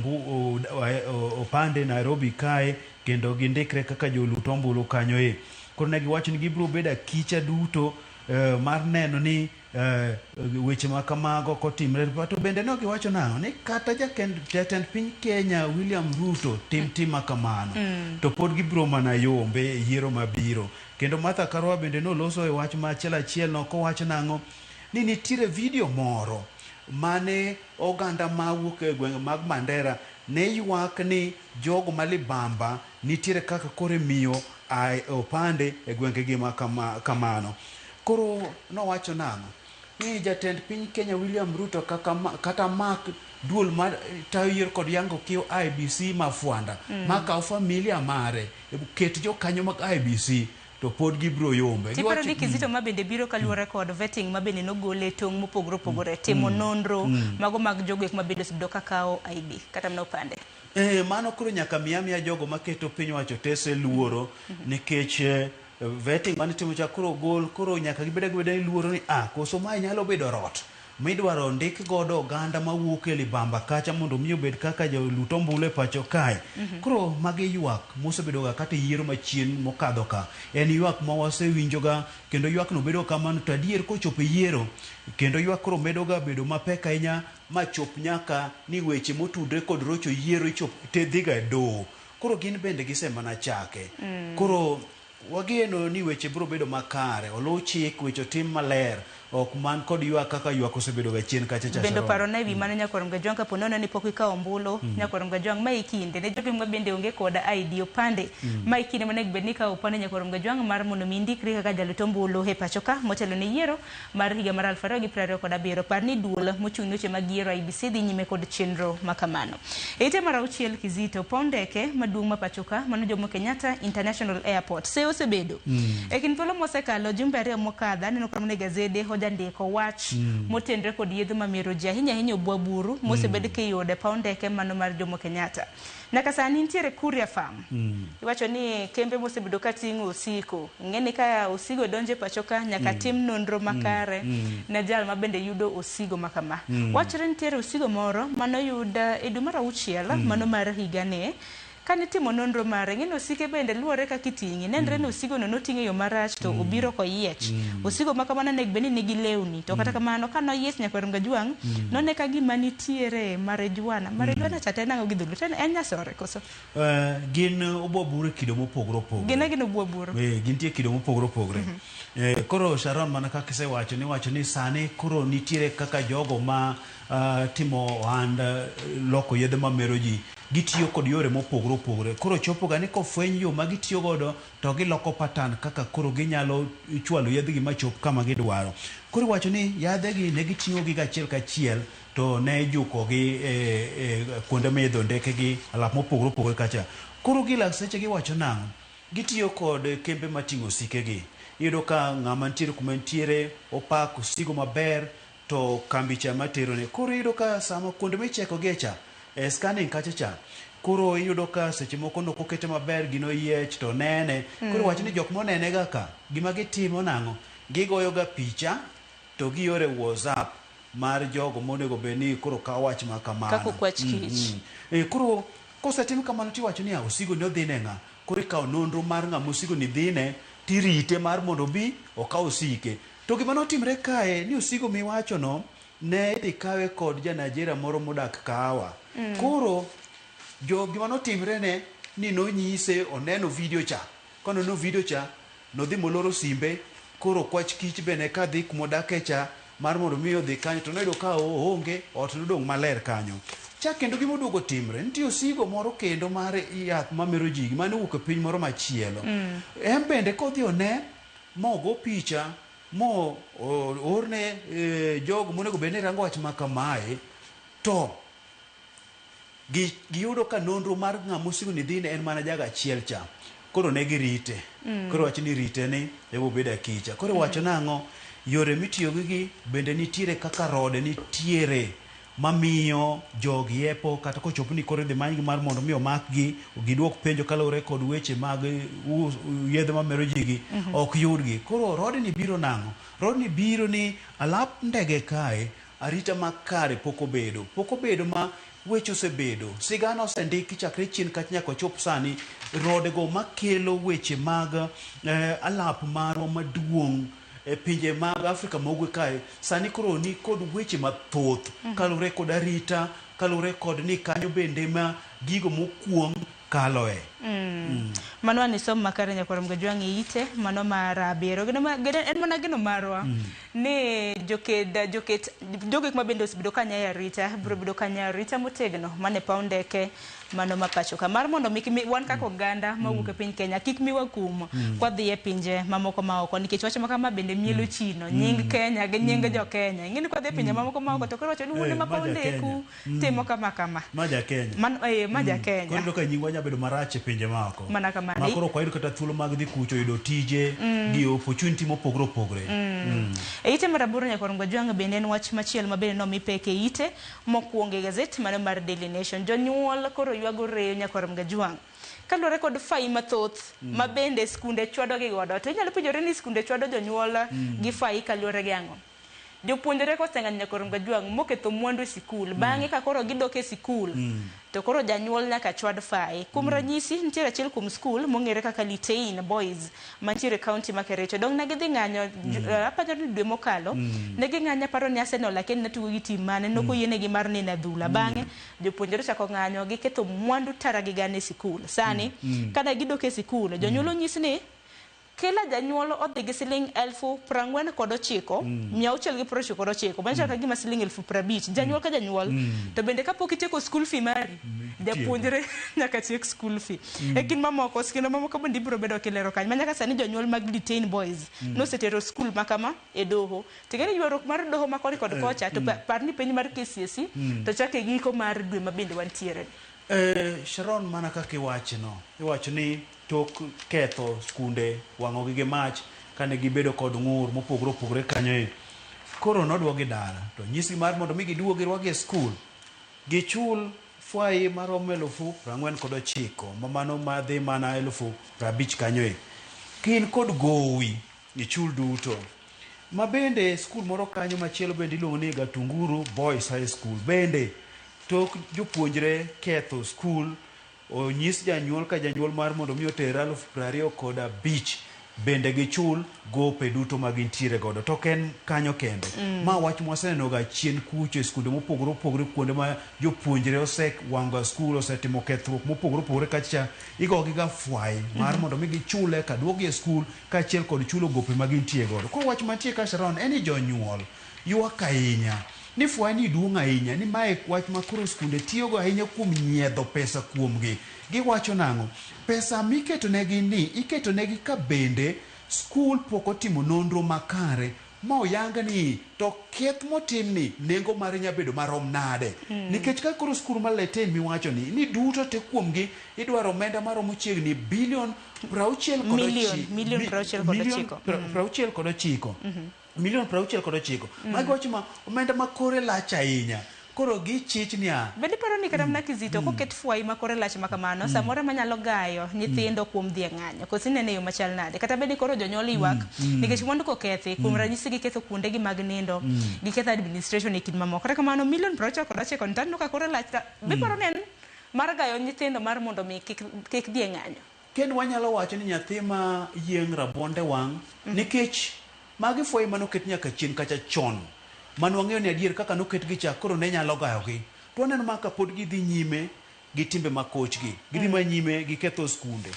opande Nairobi kae kendo gindikre kaka jolut ombulu kanyo e. Koro ne giwacho ni gibiro bedo akicha duto mar neno ni weche ma kamago kotimre. To bende ne giwacho nang'o ni kata jatend piny Kenya William Ruto tim ma kamano to pod gibiro mana yombe e yiero mabiro. Kendo Martha Karua bende noloso e wach ma achiel achiel no kowacho nang'o ni nitiere video moro mane oganda mawuok e gwenge mag Mandera ne ywak ni jogo ma libamba nitiere kaka koro imiyo opande e gwengegi ma kamano. Koro nowacho nang'o ni jatend piny Kenya William Ruto kata mak duol mar tayo yiero kod yango kiewo IEBC mafwanda makaw familia mare ket jokanyo mag IEBC to pod gibiro yombe. Tiparo ni kizito ma bende biro kaluwore kod vetting ma bende nogole tong' mopogore opogore timo nonro mago mag jogo ek ma bende osebedo ka kawo ID kata mana opande. Mano koro nyaka miya jogo maketo piny owacho tese luoro nikech vetting mane itimo cha koro gol koro nyaka gibed agibeda ni luoro ni koso mae nyalo bedo rot midwaro ndik godo oganda mawuok e libamba kacha mondo mi obed kaka jolut ombulu e pacho kae. Koro magi ywak mosebedo ga kata yiero machien mokadho ka en ywak ma wasewinjoga kendo ywak no bedo kamano to adier kochopo e yiero kendo ywak koro medo ga bedo mapek ahinya machop nyaka ni weche motudre kod rocho yiero ichop te dhiga e doho. Koro gin bende gisemana chake. Koro wageno ni weche biro bedo makare, oluw chik, weche otim maler ok man kod ywak kaka ywak osebedo ga chien kacha cha. Bende Sharon. parona ewi mano nyakwar Mgajwang' kapo nono ni pok ikawo ombulu. Nyakwar Mgajwang' ma e kinde ne jogo ma bende onge kod ID opande. Ma e kinde monego bed ni ikawo opande nyakwar Mgajwang' mar mondo mi indikri kaka jalut ombulu e pacho ka motelo ne yiero mar higa mar 2027. Par ni duol mochung' ne weche mag yiero IEBC dhi nyime kod chenro ma kamano. E ite mar auchiel Kizito, paw ndeke maduong' ma pacho ka mano Jomo Kenyatta International Airport se osebedo. E kind thuolo mosekalo jumbe ariyo mokadho aneno ka mana e gazede ojandiko wach motenre kod yedhe mamero ji ahinya ahinya obwa buru mosebed kiyudo e paw ndeke mano mar Jomo Kenyatta. Nyaka sani nitiere Courier Farm. Iwacho ni kembe mosebedo ka ting'o osiko. Ing'e ni ka osigo donjo e pacho ka nyaka tim nonro makare ne jal ma bende yudo osigo ma kama. Wachore ni nitiere osigo moro manoyud e dwe mar auchiel mano mar higani. Kane itimo nonro mare, ing'e ni osike bende luwore kaka iting'e. Nenre ni osigo no noting' e yo marach to obiro koyiech. Osigo ma kamano onego bed ni nigi lewni. To kata kamano kane oyiech nyakwar Mgajwang', none ka gima nitiere marijuana. Marijuana cha to en ang'o gi dholuo? To en nyasore koso? Gin obwa buru e kido mopogore opogore. Gin agina obwa buru. Gintie kido mopogore opogore. Koro Sharon mana kaka isewacho ni wacho ni sani koro nitiere kaka jogo ma timo ohand loko yedhe mamero ji gitiyo kod yore mopogore opogore. Koro chopo ga ni kofweny yo ma gitiyo godo to giloko pattern kaka koro ginyalo chwalo yedhgi machop kama gidwaro. Koro iwacho ni yadhegi ne giting'o gi achiel kachiel to ne ijuko gi e kuonde miidho ndeke gi alap mopogore opogore kacha. Koro gi lakteche giwacho nang'o? Gitiyo kod kembe mating'o osike gi. Iyudo ka ng'ama nitiere kuma entiere opak osigo maber to kambi cha materone. Koro iyudo ka sama kuonde micheko gie cha e scanning kacha cha koro iyudo ka seche moko nok okete maber gino yiech to nene. Koro wach ni jok monene ga ka gima gitimo nang'o? Gigoyo ga picha to giore WhatsApp mar jogo monego bed ni koro kawo wach ma kamano. Kaka okwach kich. Koro kosetim kamano tiwacho niya osigo ni odhi ne ng'a? Koro ikawo nonro mar ng'ama osigo ni dhine tirite mar mondo obi okaw osike. To gima notimre kae ni osigo miwacho no ne idhi kawe kod ja Nigeria moro modak Kahawa. Koro jo gima notimre ne ni nonyise oneno video cha. Koneno video cha nodhi moloro simbe koro kwach kich bende kadhi kumodake cha mar mondo mi odhi kanyo to noyudo ka oonge ot nodong' maler kanyo. Chak kendo gima oduogo timre nitie osigo moro kendo mar yath mamero ji mane owuok e piny moro machielo. En bende kodhi one mogo picha mo orne jogo monego bed ni rango wach ma kamae to giyudo ka nonro mar ng'ama osigo ni dhine en mana jago achiel cha. Koro ne girite. Koro wach ni rite ni ebo bedo akicha. Koro wacho nang'o? Yore mitiyo gi gi bende nitiere kaka rode nitiere mamiyo jogi yepo kata kochopo ni koro idhi manygi mar mondo mi omakgi giduok penjo kaluwore kod weche mag yedhe mamero ji gi ok yudgi. Koro rodni biro nang'o? Rodni biro ni alap ndege kae arita makare pok obedo. Pok obedo ma weche osebedo. Sigana osendiki chakre chien kacha nyaka ochop sani. Rodego makelo weche mag alap marwa maduong' e pinje mag Afrika ma ugwe kae sani koro ni kod weche mathoth kaluwore kod arita, kaluwore kod ni kanyo bende ma gigo mokuong' kaloe. Mano an isom makare nyakwar Mgajwang' e ite mano mar abiriyo. En mana geno marwa ni joked joket jogo ma bende osebedo ka nyayo arita biro bedo ka nyayo arita motegno mane paw ndeke mano ma pacho ka mar mondo mi wan kaka oganda mawuok e piny Kenya kik miwa kum kwadhi e pinje mamoko ma oko nikech wach ma kama bende mielo chino nying Kenya gi nying jo Kenya. Ing'e ni kwadhi e pinje mamoko ma oko to koro wacho ni wuone ma paw ndeku timo kama kama. Ma ja Kenya. Ma ja Kenya. Koro iyudo ka nyingwa nyalo bedo marach e pinje maoko. Mana kamano. Ma koro ok wayud kata thuolo mag dhi kucho yudo tije gi opportunity mopogore opogore. E ite mar aboro nyakwar Mgajwang' bende en wach machielo ma bende nomi pek e ite mokwongo e gazet mano mar Daily Nation. Jonyuol koro ywago reyo nyakwar Mgajwang' kaluwore kod fai mathoth ma bende skunde chwado gi godo. To inyalo penjore ni skunde chwado jonyuol gi fai kaluwore gi ang'o? Jopuonjre koseng'anyo nyakwar Mgajwang' moketho mwandu e sikul, bang'e ka koro gidok e sikul to koro janyuol nyaka chwad fai. Kuom ranyisi, nitiere achiel kuom skul mong'ere kaka Litein Boys mantiere e kaunti ma Kericho. Dong' ne gidhi ng'anyo apanyo ni dwe mokalo ne ging'anyo aparo ni Arsenal akia ni ne tugo gi tim mane nok oyienegi mar neno adhula. Bang'e jopuonjre ochako ng'anyo giketho mwandu tara gi gana e sikul. Sani kane gidok e sikul jonyuol onyis ni Kila janyuol odhi gi siling 49,699, mano chal ka gima siling 50,000 janyuol ka janyuol. To bende kapok itieko school fee mari, japuonjre nyaka tiek school fee. E kind mamoko, skunde mamoko bende ibiro bedo kilero kanyo. Ma nyaka sani jonyuol mag Litein Boys nosetero skul ma kama e doho. Ting'e ni ywaruok mar doho ma koni kod kocha to par ni penj mar KCSE to chak e giko mar dwe ma bende wantiere ni. Sharon, mana kaka iwachno, iwacho ni tok ketho skunde, wang'ogi gi mach, kane gibedo kod ng'ur mopogore opogore kanyo e, koro nodwogi dala to nyisgi mar mondo mi giduog girwakgi e skul, gichul fwai maromo 49,000, ma mano madhi mana 50,000 kanyo e. Ka in kod gowi, ichul duto. Ma bende skul moro kanyo machielo bende iluongo ni Gatunguru Boys High School bende tok jopuonjre ketho skul onyis janyuol ka janyuol mar mondo mi oter 25,000 bende gichul gope duto ma gintiere godo. To ok en kanyo kende. Ma wach mwaseneno ga chien kucho e skunde mopogore opogore, kuonde ma jopuonjre osewang'o skul, osetimo kethruok mopogore opogore kacha igogi ga fwai mar mondo mi gichule ka duokgi e skul kaachiel kod chulo gope ma gintie godo. Koro wach mantie ka Sharon en ni jonyuol ywak ahinya ni fwai ni duong' ahinya, ni mae wach ma koro skunde tiyogo ahinya kuom nyiedho pesa kuomgi. Giwacho nang'o? Pesa miketonegi ni iketonegi ka bende skul pok otimo nonro makare ma oyang ni to keth motimni nengo mare nya bedo marom nade. Nikech ka koro skul mar Litein miwacho ni ni duto te kuomgi idwaro omenda maromo chiegni bilion 69 Milion 69. 69. Milion 69. Magi wacho ma omenda ma kore lach ahinya. Koro gichich niya, Bende iparo ni kata mana Kizito koket fwai ma kore lach ma kamano, samoro ema nyalo gayo nyithindo kuom dhi e ng'anyo. Koso inene e yo machal nade? Kata bed ni koro jonyuol ywak nikech mwandu kokethi, kuom ranyisi giketho kuondegi mag nindo, giketho administration e kind mamoko. Kata kamano milion 69 ni to aneno ka kore lach ta be iparo ni en mar gayo nyithindo mar mondo mi kik dhi e ng'anyo? Kendo wanyalo wacho ni nyathi ma yieng' rabuonde wang' nikech magi fwai manoket nyaka chien kacha chon mane wang'eyo ni adier kaka noketgi cha koro ne nyalo gayogi. To waneno ma kapod gidhi nyime gi timbe ma kochgi, gidhi ma nyime gi ketho skunde.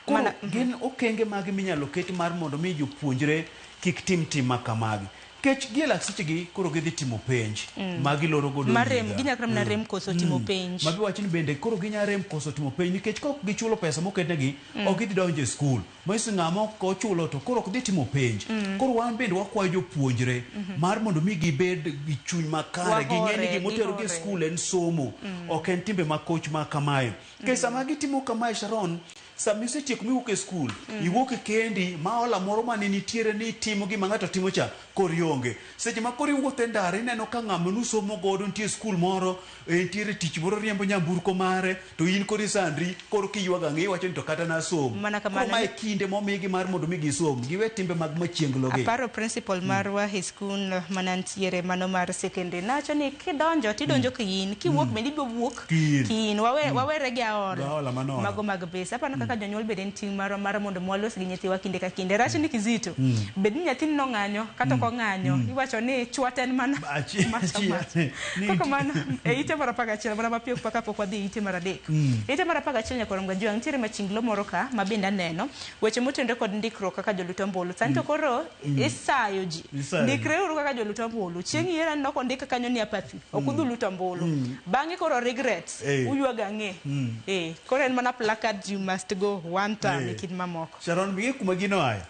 Koro gin okenge mage minyalo ket mar mondo mi jopuonjre kik tim tim ma kamagi? Nikech gi e lak sechegi koro gidhi timo penj ma giloro godo Mar rem, higa. ginyalo kata mana rem koso timo penj. Ma giwacho ni bende koro ginya rem koso timo penj nikech kok gichulo pesa moketnegi ok gidhi donjo e skul. Manyiso ni ng'ama ok ochulo to koro ok dhi timo penj. Koro wan bende wakwayo jopuonjre mar mondo mi gibed gi chuny makare, ging'e ni Wahore, gimoterogi e gihore. skul en somo, ok en timbe ma koch ma kamae. Nikech sama gitimo kamae Sharon, sama isetieko miwuok e skul, iwuok e kendi ma hola moro mane nitiere ni itimo gima ng'ato timo cha, koro ionge. Seche ma koro iwuotho e ndara ineno ka ng'ama nusomo godo nitie e skul moro, nitiere tich moro riembo nyamburko mare, to in koro isandri, koro kiywago ang'e iwacho ni to kata nasom. Mana Koro kamano. mae kinde momigi mar mondo mi gisom, giwe timbe mag machienglo gi. Aparo principal marwa e skul manantiere mano mar secondary nawacho ni kidonjo tidonjo kiin, kiwuok bende ibiro wuok Kiin. kiin. Wawere gi aola. Gi aola manono. Mago mag pesa. Aparo kaka jonyuol bende en ting' marwa mar mondo walos gi nyithiwa kinde ka kinde. Rach ni Kizito, bed ni nyathini nong'anyo kata ok ong'anyo, iwacho ni chwat en mana mach amach. Koko mano e ite mar 11 mana mapiyo kapok wadhi e ite mar 3. Ite mar 11 nyakwar Mgajwang' nitiere machinglo moro ka ma bende aneno weche motenore kod ndikruok kaka jolut ombulu. Sani to koro isayo ji. Isayo ji. Ndikreuru kaka jolut ombulu. Chieng' yiero aneno kondik kanyo ni apathy. Ok udhi luto ombulu. Bang'e koro regrets. Uywago ang'e. Koro en mana placard you must go one time e kind mamoko. Sharon, ing'e kuma gino oaye?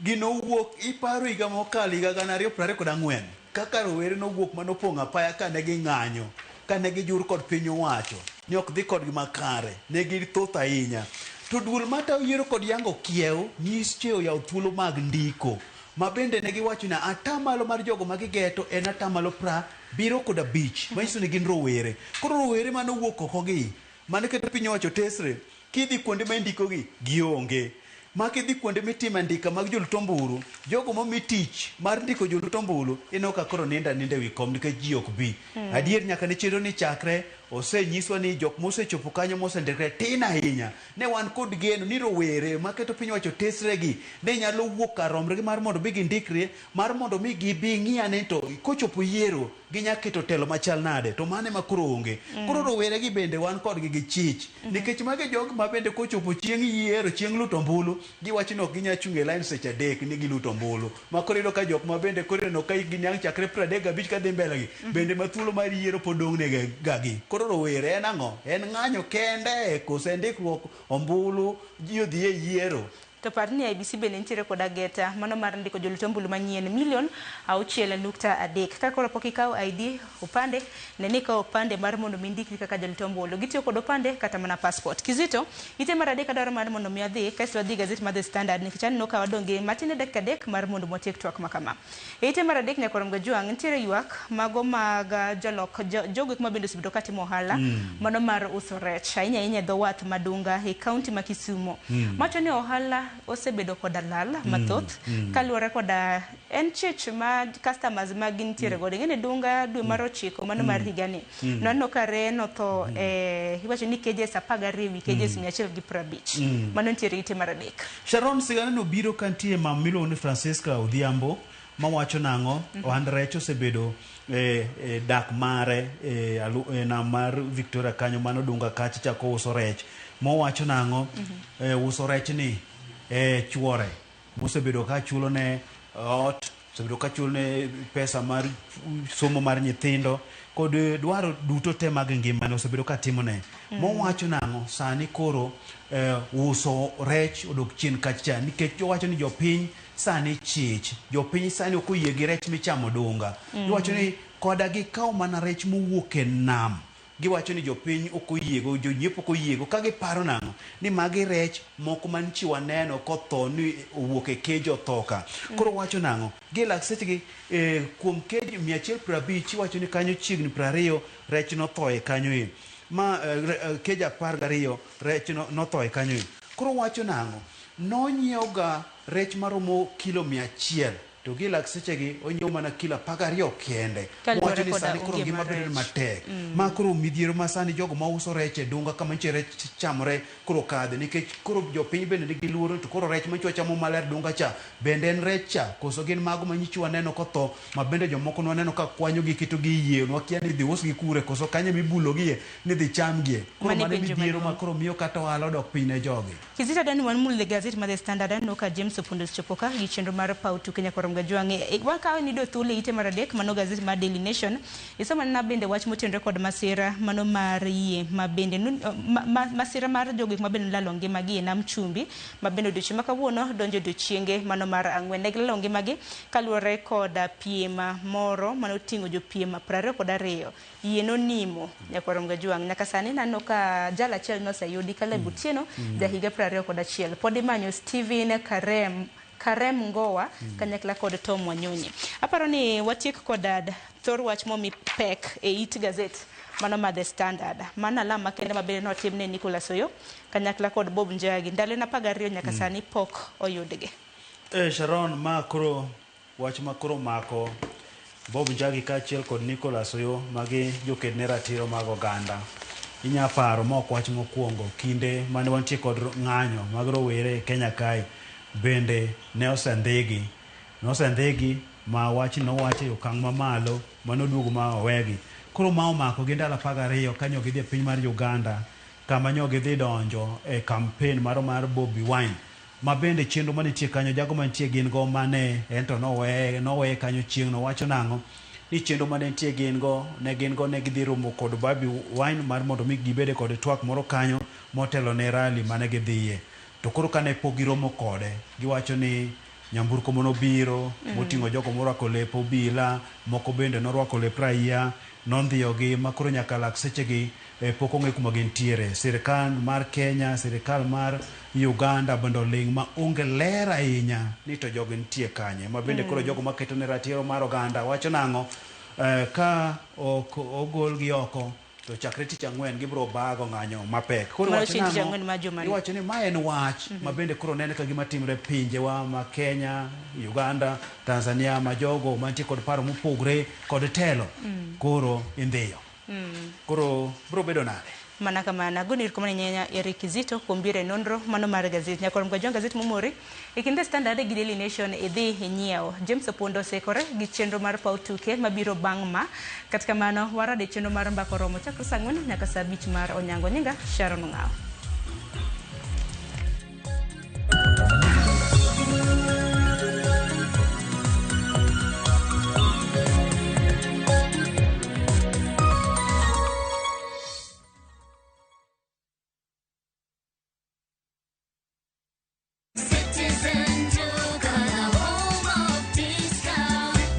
Gino owuok iparo higa mokalo higa 2024 kaka rowere nowuok manopong'o apaya kane ging'anyo, kane gijur kod piny owacho ni ok dhi kodgi makare, ne githoth ahinya. To duol matayo yiero kod yango kiew nyiche oyawo thuolo mag ndiko ma bende ne giwacho ni atamalo mar jogo ma gigeto en atamalo 75, manyiso ni gin rowere. Koro rowere manowuok oko gi mane keto piny owacho tesre, kidhi kuonde ma indikogi gionge. Ma kidhi kuonde mitime andika mag jolut ombulu, jogo momi tich mar ndiko jolut ombulu, ineno ka koro nindo aninda ewi kom nikech ji ok bi. Adier nyaka ne chenro ni chakre, Osenyiswa ni jok mosechopo kanyo mosendikre tin ahinya. Ne wan kod geno ni rowere maketo piny owacho tesregi ne nyalo wuok kar romregi mar mondo mi gindikre mar mondo mi gibi ng'i ane to kochopo yiero ginya keto telo machal nade to mano ema koro onge. Koro rowere gi bende wan kodgi gi chich nikech magi e jok ma bende kochopo chieng' yiero chieng' luto ombulu giwacho ni ok ginyal chung' e line seche adek ni giluto ombulu. Ma koro iyudo ka jok ma bende koro ineno ka hikgi niang' chakre 35 kadhi mbele gi bende ma thuolo mar yiero pod dong' negi ga gi. Koro rowere en ang'o? En ng'anyo kende koso en ndikruok ombulu ji odhi e yiero? To par ni IEBC bende nitiere kod ageta mano mar ndiko jolut ombulu manyien milion 6.3. Ka koro pok ikawo ID, opande, ne ni ikawo opande mar mondo mi indikri kaka jalut ombulu. Gitiyo kod opande kata mana passport. Kizito, ite mar adek adwaro mar mondo mi adhi, kaeto wadhi e gazet mar The Standard nikech aneno ka wadong' gi matin ne dakika adek mar mondo watiek twak ma kama. E ite mar adek Nyakwar Mgajwang' nitiere ywak mago mag jolok jogo eko ma bende osebedo katimo ohala mano mar uso rech ahinya ahinya e dho wath ma Dunga e kaunti ma Kisumo. Mawacho ni ohala osebedo koda lal mathoth kaluwore koda en chich ma customers ma gintiere godo. Ing'e ni Dunga dwe mar ochiko mano mar higani nwaneno ka reye notho e iwacho ni cages 12 ewi cages 150. Mano nitiere ite mar adek. Sharon sigana no biro ka nitie mama miluongo ni Francisca Odhiambo mawacho nang'o ohand rech osebedo e, e dak mare e, alu, e nam mar Victoria kanyo mano Dunga kacha chako uso rech mowacho nang'o e, uso rech ni e, chuore mosebedo ka chulo ne ot osebedo ka chulo ne pesa mar somo mar nyithindo kod dwaro duto te mag ngimane osebedo ka timone mowacho nang'o sani koro uso rech odok chien kacha nikech owacho ni jopiny sani chich jopiny sani ok oyie gi rech michamo dunga iwacho ni koda gikaw mana rech mowuok e nam giwacho ni jopiny ok oyiego jonyiepo ok oyiego ka giparo nang'o ni magi rech moko manchi waneno kotho ni owuok e kejo otho ka koro wacho nang'o gi lak sechegi kuom kej 150 iwacho ni kanyo chiegni 20 rech notho e kanyo e ma kej 12 rech notho e kanyo e koro wacho nang'o nonyiewoga rech maromo kilo 100 to gi lak sechegi onyiewo mana kilo 12 kende Kaluwore wacho ni koda sani koro onge ngima mar bedo rech. matek ma koro midhiero ma sani jogo mauso rech e dunga kama nitie rech chamore koro kadhe nikech koro jopiny bende nigi luoro to koro rech manyicho wachamo maler dunga cha bende en rech cha koso gin mago manyicho waneno kotho ma bende jomoko nwaneno ka kwanyo gi keto gi e yie nwakia ni idhi usgi kure koso kanye mibulogie ni idhi chamgie koro Mano e mano e penjo midhiero ma maduong'. koro miyo kata ohala odok piny ne jogi. Kizito adwani wan mul the gazet mar The Standard aneno ka James Opondo osechopo ka gi chenro mar paw tuke Nyakwar Mgajwang'e. Wakawe ni thuolo e ite mar adek mano gazet mar Daily Nation. Isomo nena bende wach motenore kod masira mano mar yie ma bende masira mar jogo ma bende nolalo ngimagi e nam chumbi ma bende odiochieng' ma kawuono donjo odiochienge mano mar ang'wen. Ne gilalo ngimagi kaluwore kod piem moro manoting'o jopiem 22 yie nonimo Nyakwar Mgajwang'. Nyaka sani naneno ka jal achiel noseyudi Caleb Otieno jahiga 21. Pod imanyo Steven Karem Ngowa kanyakla kod Tom Wanyonyi. Aparo ni watiek kod thor wach momi pek e it gazet mano mar The Standard. Mano alam makende ma bende notim ne Nicholas Oyo kanyakla kod Bob Njagi. Ndalo en 12 nyaka sani pok oyudgi. Sharon ma koro wach ma koro mako Bob Njagi kaachiel kod Nicholas Oyo magi joked ne ratiro mag oganda. Inya paro ma ok wach mokwongo kinde mane wantie kod ng'anyo mag rowere e Kenya kae bende ne osendhigi. Nosendhigi ma wach nowach e okang' mamalo manoduogo ma owegi. Koro ma omako gi ndalo 12 kanyo gidhi e piny mar Uganda kama nyo gidhi donjo e campaign maro mar Bobi Wine ma bende chenro manitie kanyo jago mantie gin go mane ento noweye kanyo chieng' no wacho nang'o ni chenro mane nitie gin go ne gin go ne gidhi romo kod Bobi Wine mar mondo mi gibede kod twak moro kanyo motelo ne rally mane gidhiye. To koro kane pok giromo kode giwacho ni nyamburko manobiro moting'o jogo morwako lep obila moko bende norwako lep raia nondhiyogi ma koro nyaka lak sechegi pok ong'e kuma gintiere. Sirikal mar Kenya, sirikal mar Uganda bende oling' ma onge ler ahinya ni to jogi nitie kanye. Ma bende koro jogo maketo ne ratiro mar oganda wacho nang'o ka ok ogolgi oko to chakre tich ang'wen gibiro bago ng'anyo mapek. Koro Mano iwacho chieng' tich nang'o? ang'wen mar juma ni. Iwacho ni ma en wach ma bende koro nene ka gima timre pinjewa ma Kenya, Uganda, Tanzania ma jogo mantie kod paro mopogre kod telo koro indhiyo. Koro bro bedo nade? Mana kamano, agoni erokamano ahinya Eric Kizito kuom biro e nonro mano mar gazet. Nyaka rom kajwang' gazet momori e kind The Standard gi Daily Nation idhi inyiew. James Opondo osekore gi chenro mar paw tuke mabiro bang' ma. Kata kamano, warado e chenro mar mbaka oromo chakre saa 4 nyaka saa 5 mar onyango. Nyinga Sharon Ong'awo.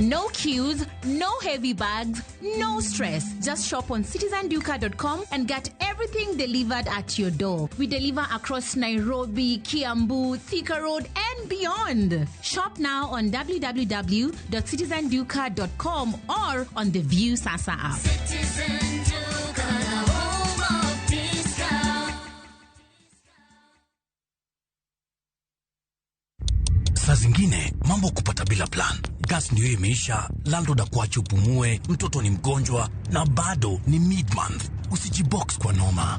No queues, no heavy bags, no stress. Just shop on citizenduka.com and get everything delivered at your door. We deliver across Nairobi, Kiambu, Thika Road, and beyond. Shop now on www.citizenduka.com or on the View Sasa app. Citizen Duka, the home of discount. Saa zingine mambo kupata bila plan. Gas ndio imeisha, landlord akuache upumue, mtoto ni mgonjwa na bado ni mid-month. Usijibox kwa noma.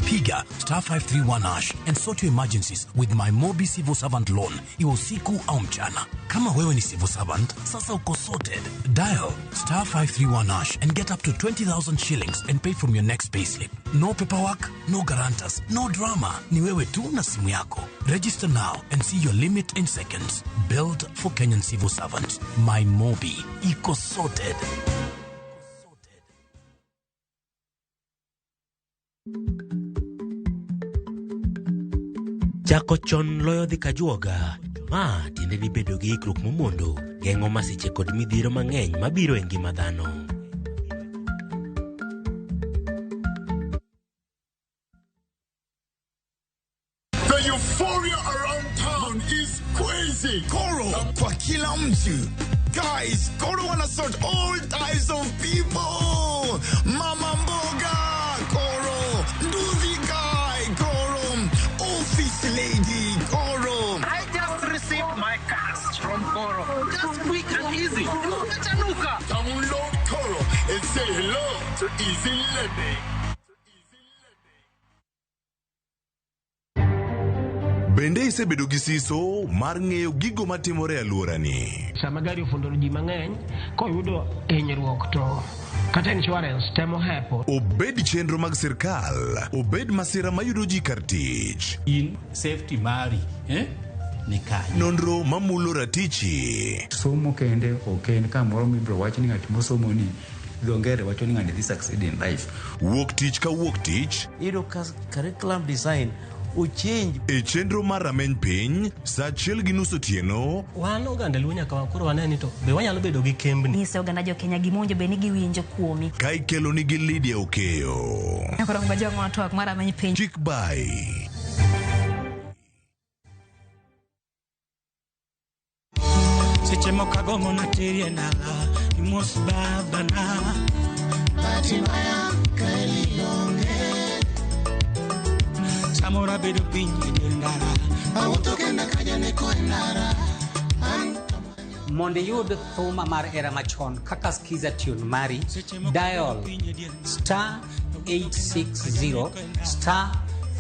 Piga star 531 hash and sort your emergencies with my Mobi Civil Servant Loan, iwe usiku au mchana. Kama wewe ni civil servant, sasa uko sorted. Dial star 531 hash and get up to 20,000 shillings and pay from your next payslip. No paperwork, no guarantors, no drama. Ni wewe tu na simu yako. Register now and see your limit in seconds. Build for Kenyan civil servants. My Mobi. Iko sorted. Chako chon loyo dhi kajuoga. Ma tiende ni bedo gi ikruok momondo geng'o masiche kod midhiero mang'eny mabiro e ngima dhano. The euphoria around town is crazy. Koro kwa kila mtu. Guys, Koro wanna sort all types of people. Mama mboga, Koro. Nduthi guy, Koro. Office lady, Koro. I just received my cash from Koro. Just quick and easy. Umechanuka. Download Koro and say hello to easy lending. Bende isebedo gi siso mar ng'eyo gigo matimore e alworani? Sama gari ofundo ji mang'eny, koyudo hinyruok to kata insurance temo hepo. Obed chenro mag sirkal, obed masira mayudo ji kar tich. In safety mari, ni kanye? Nonro mamulo ratichi. Somo kende ok en kamoro mibiro wach ni ng'at mosomo ni dho ngere wacho ni ng'ani dhi succeed in life. Wuok tich ka wuok tich. Iyudo ka curriculum design ochange. E chenro mar rameny piny, saa 1:30 otieno. Wan oganda Luo nyaka koro wane ni to be wanyalo bedo gi kembni. Nyiso oganda jo Kenya gima owinjo bed ni giwinjo kuomi. Ka ikelo nigi Lydia Okeyo. Nyaka rom gajwang' twak mar rameny piny. Chik bai. Seche moko agombo naterie dala, imos babana. Bahati mbaya kweli onge. Samoro abedo piny e dier ndara. Awuotho kenda ka janeko e ndara. Mondo iyud thuma mar era machon kaka Skiza tune mari, dial star 860 star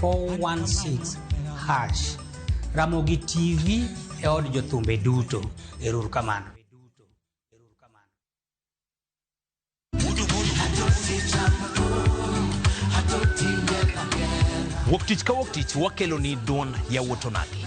416 hash. Ramogi TV e od jothumbe duto. Ero kamano. Wuok tich ka wuok tich wakelo ni duond yawuot onagi.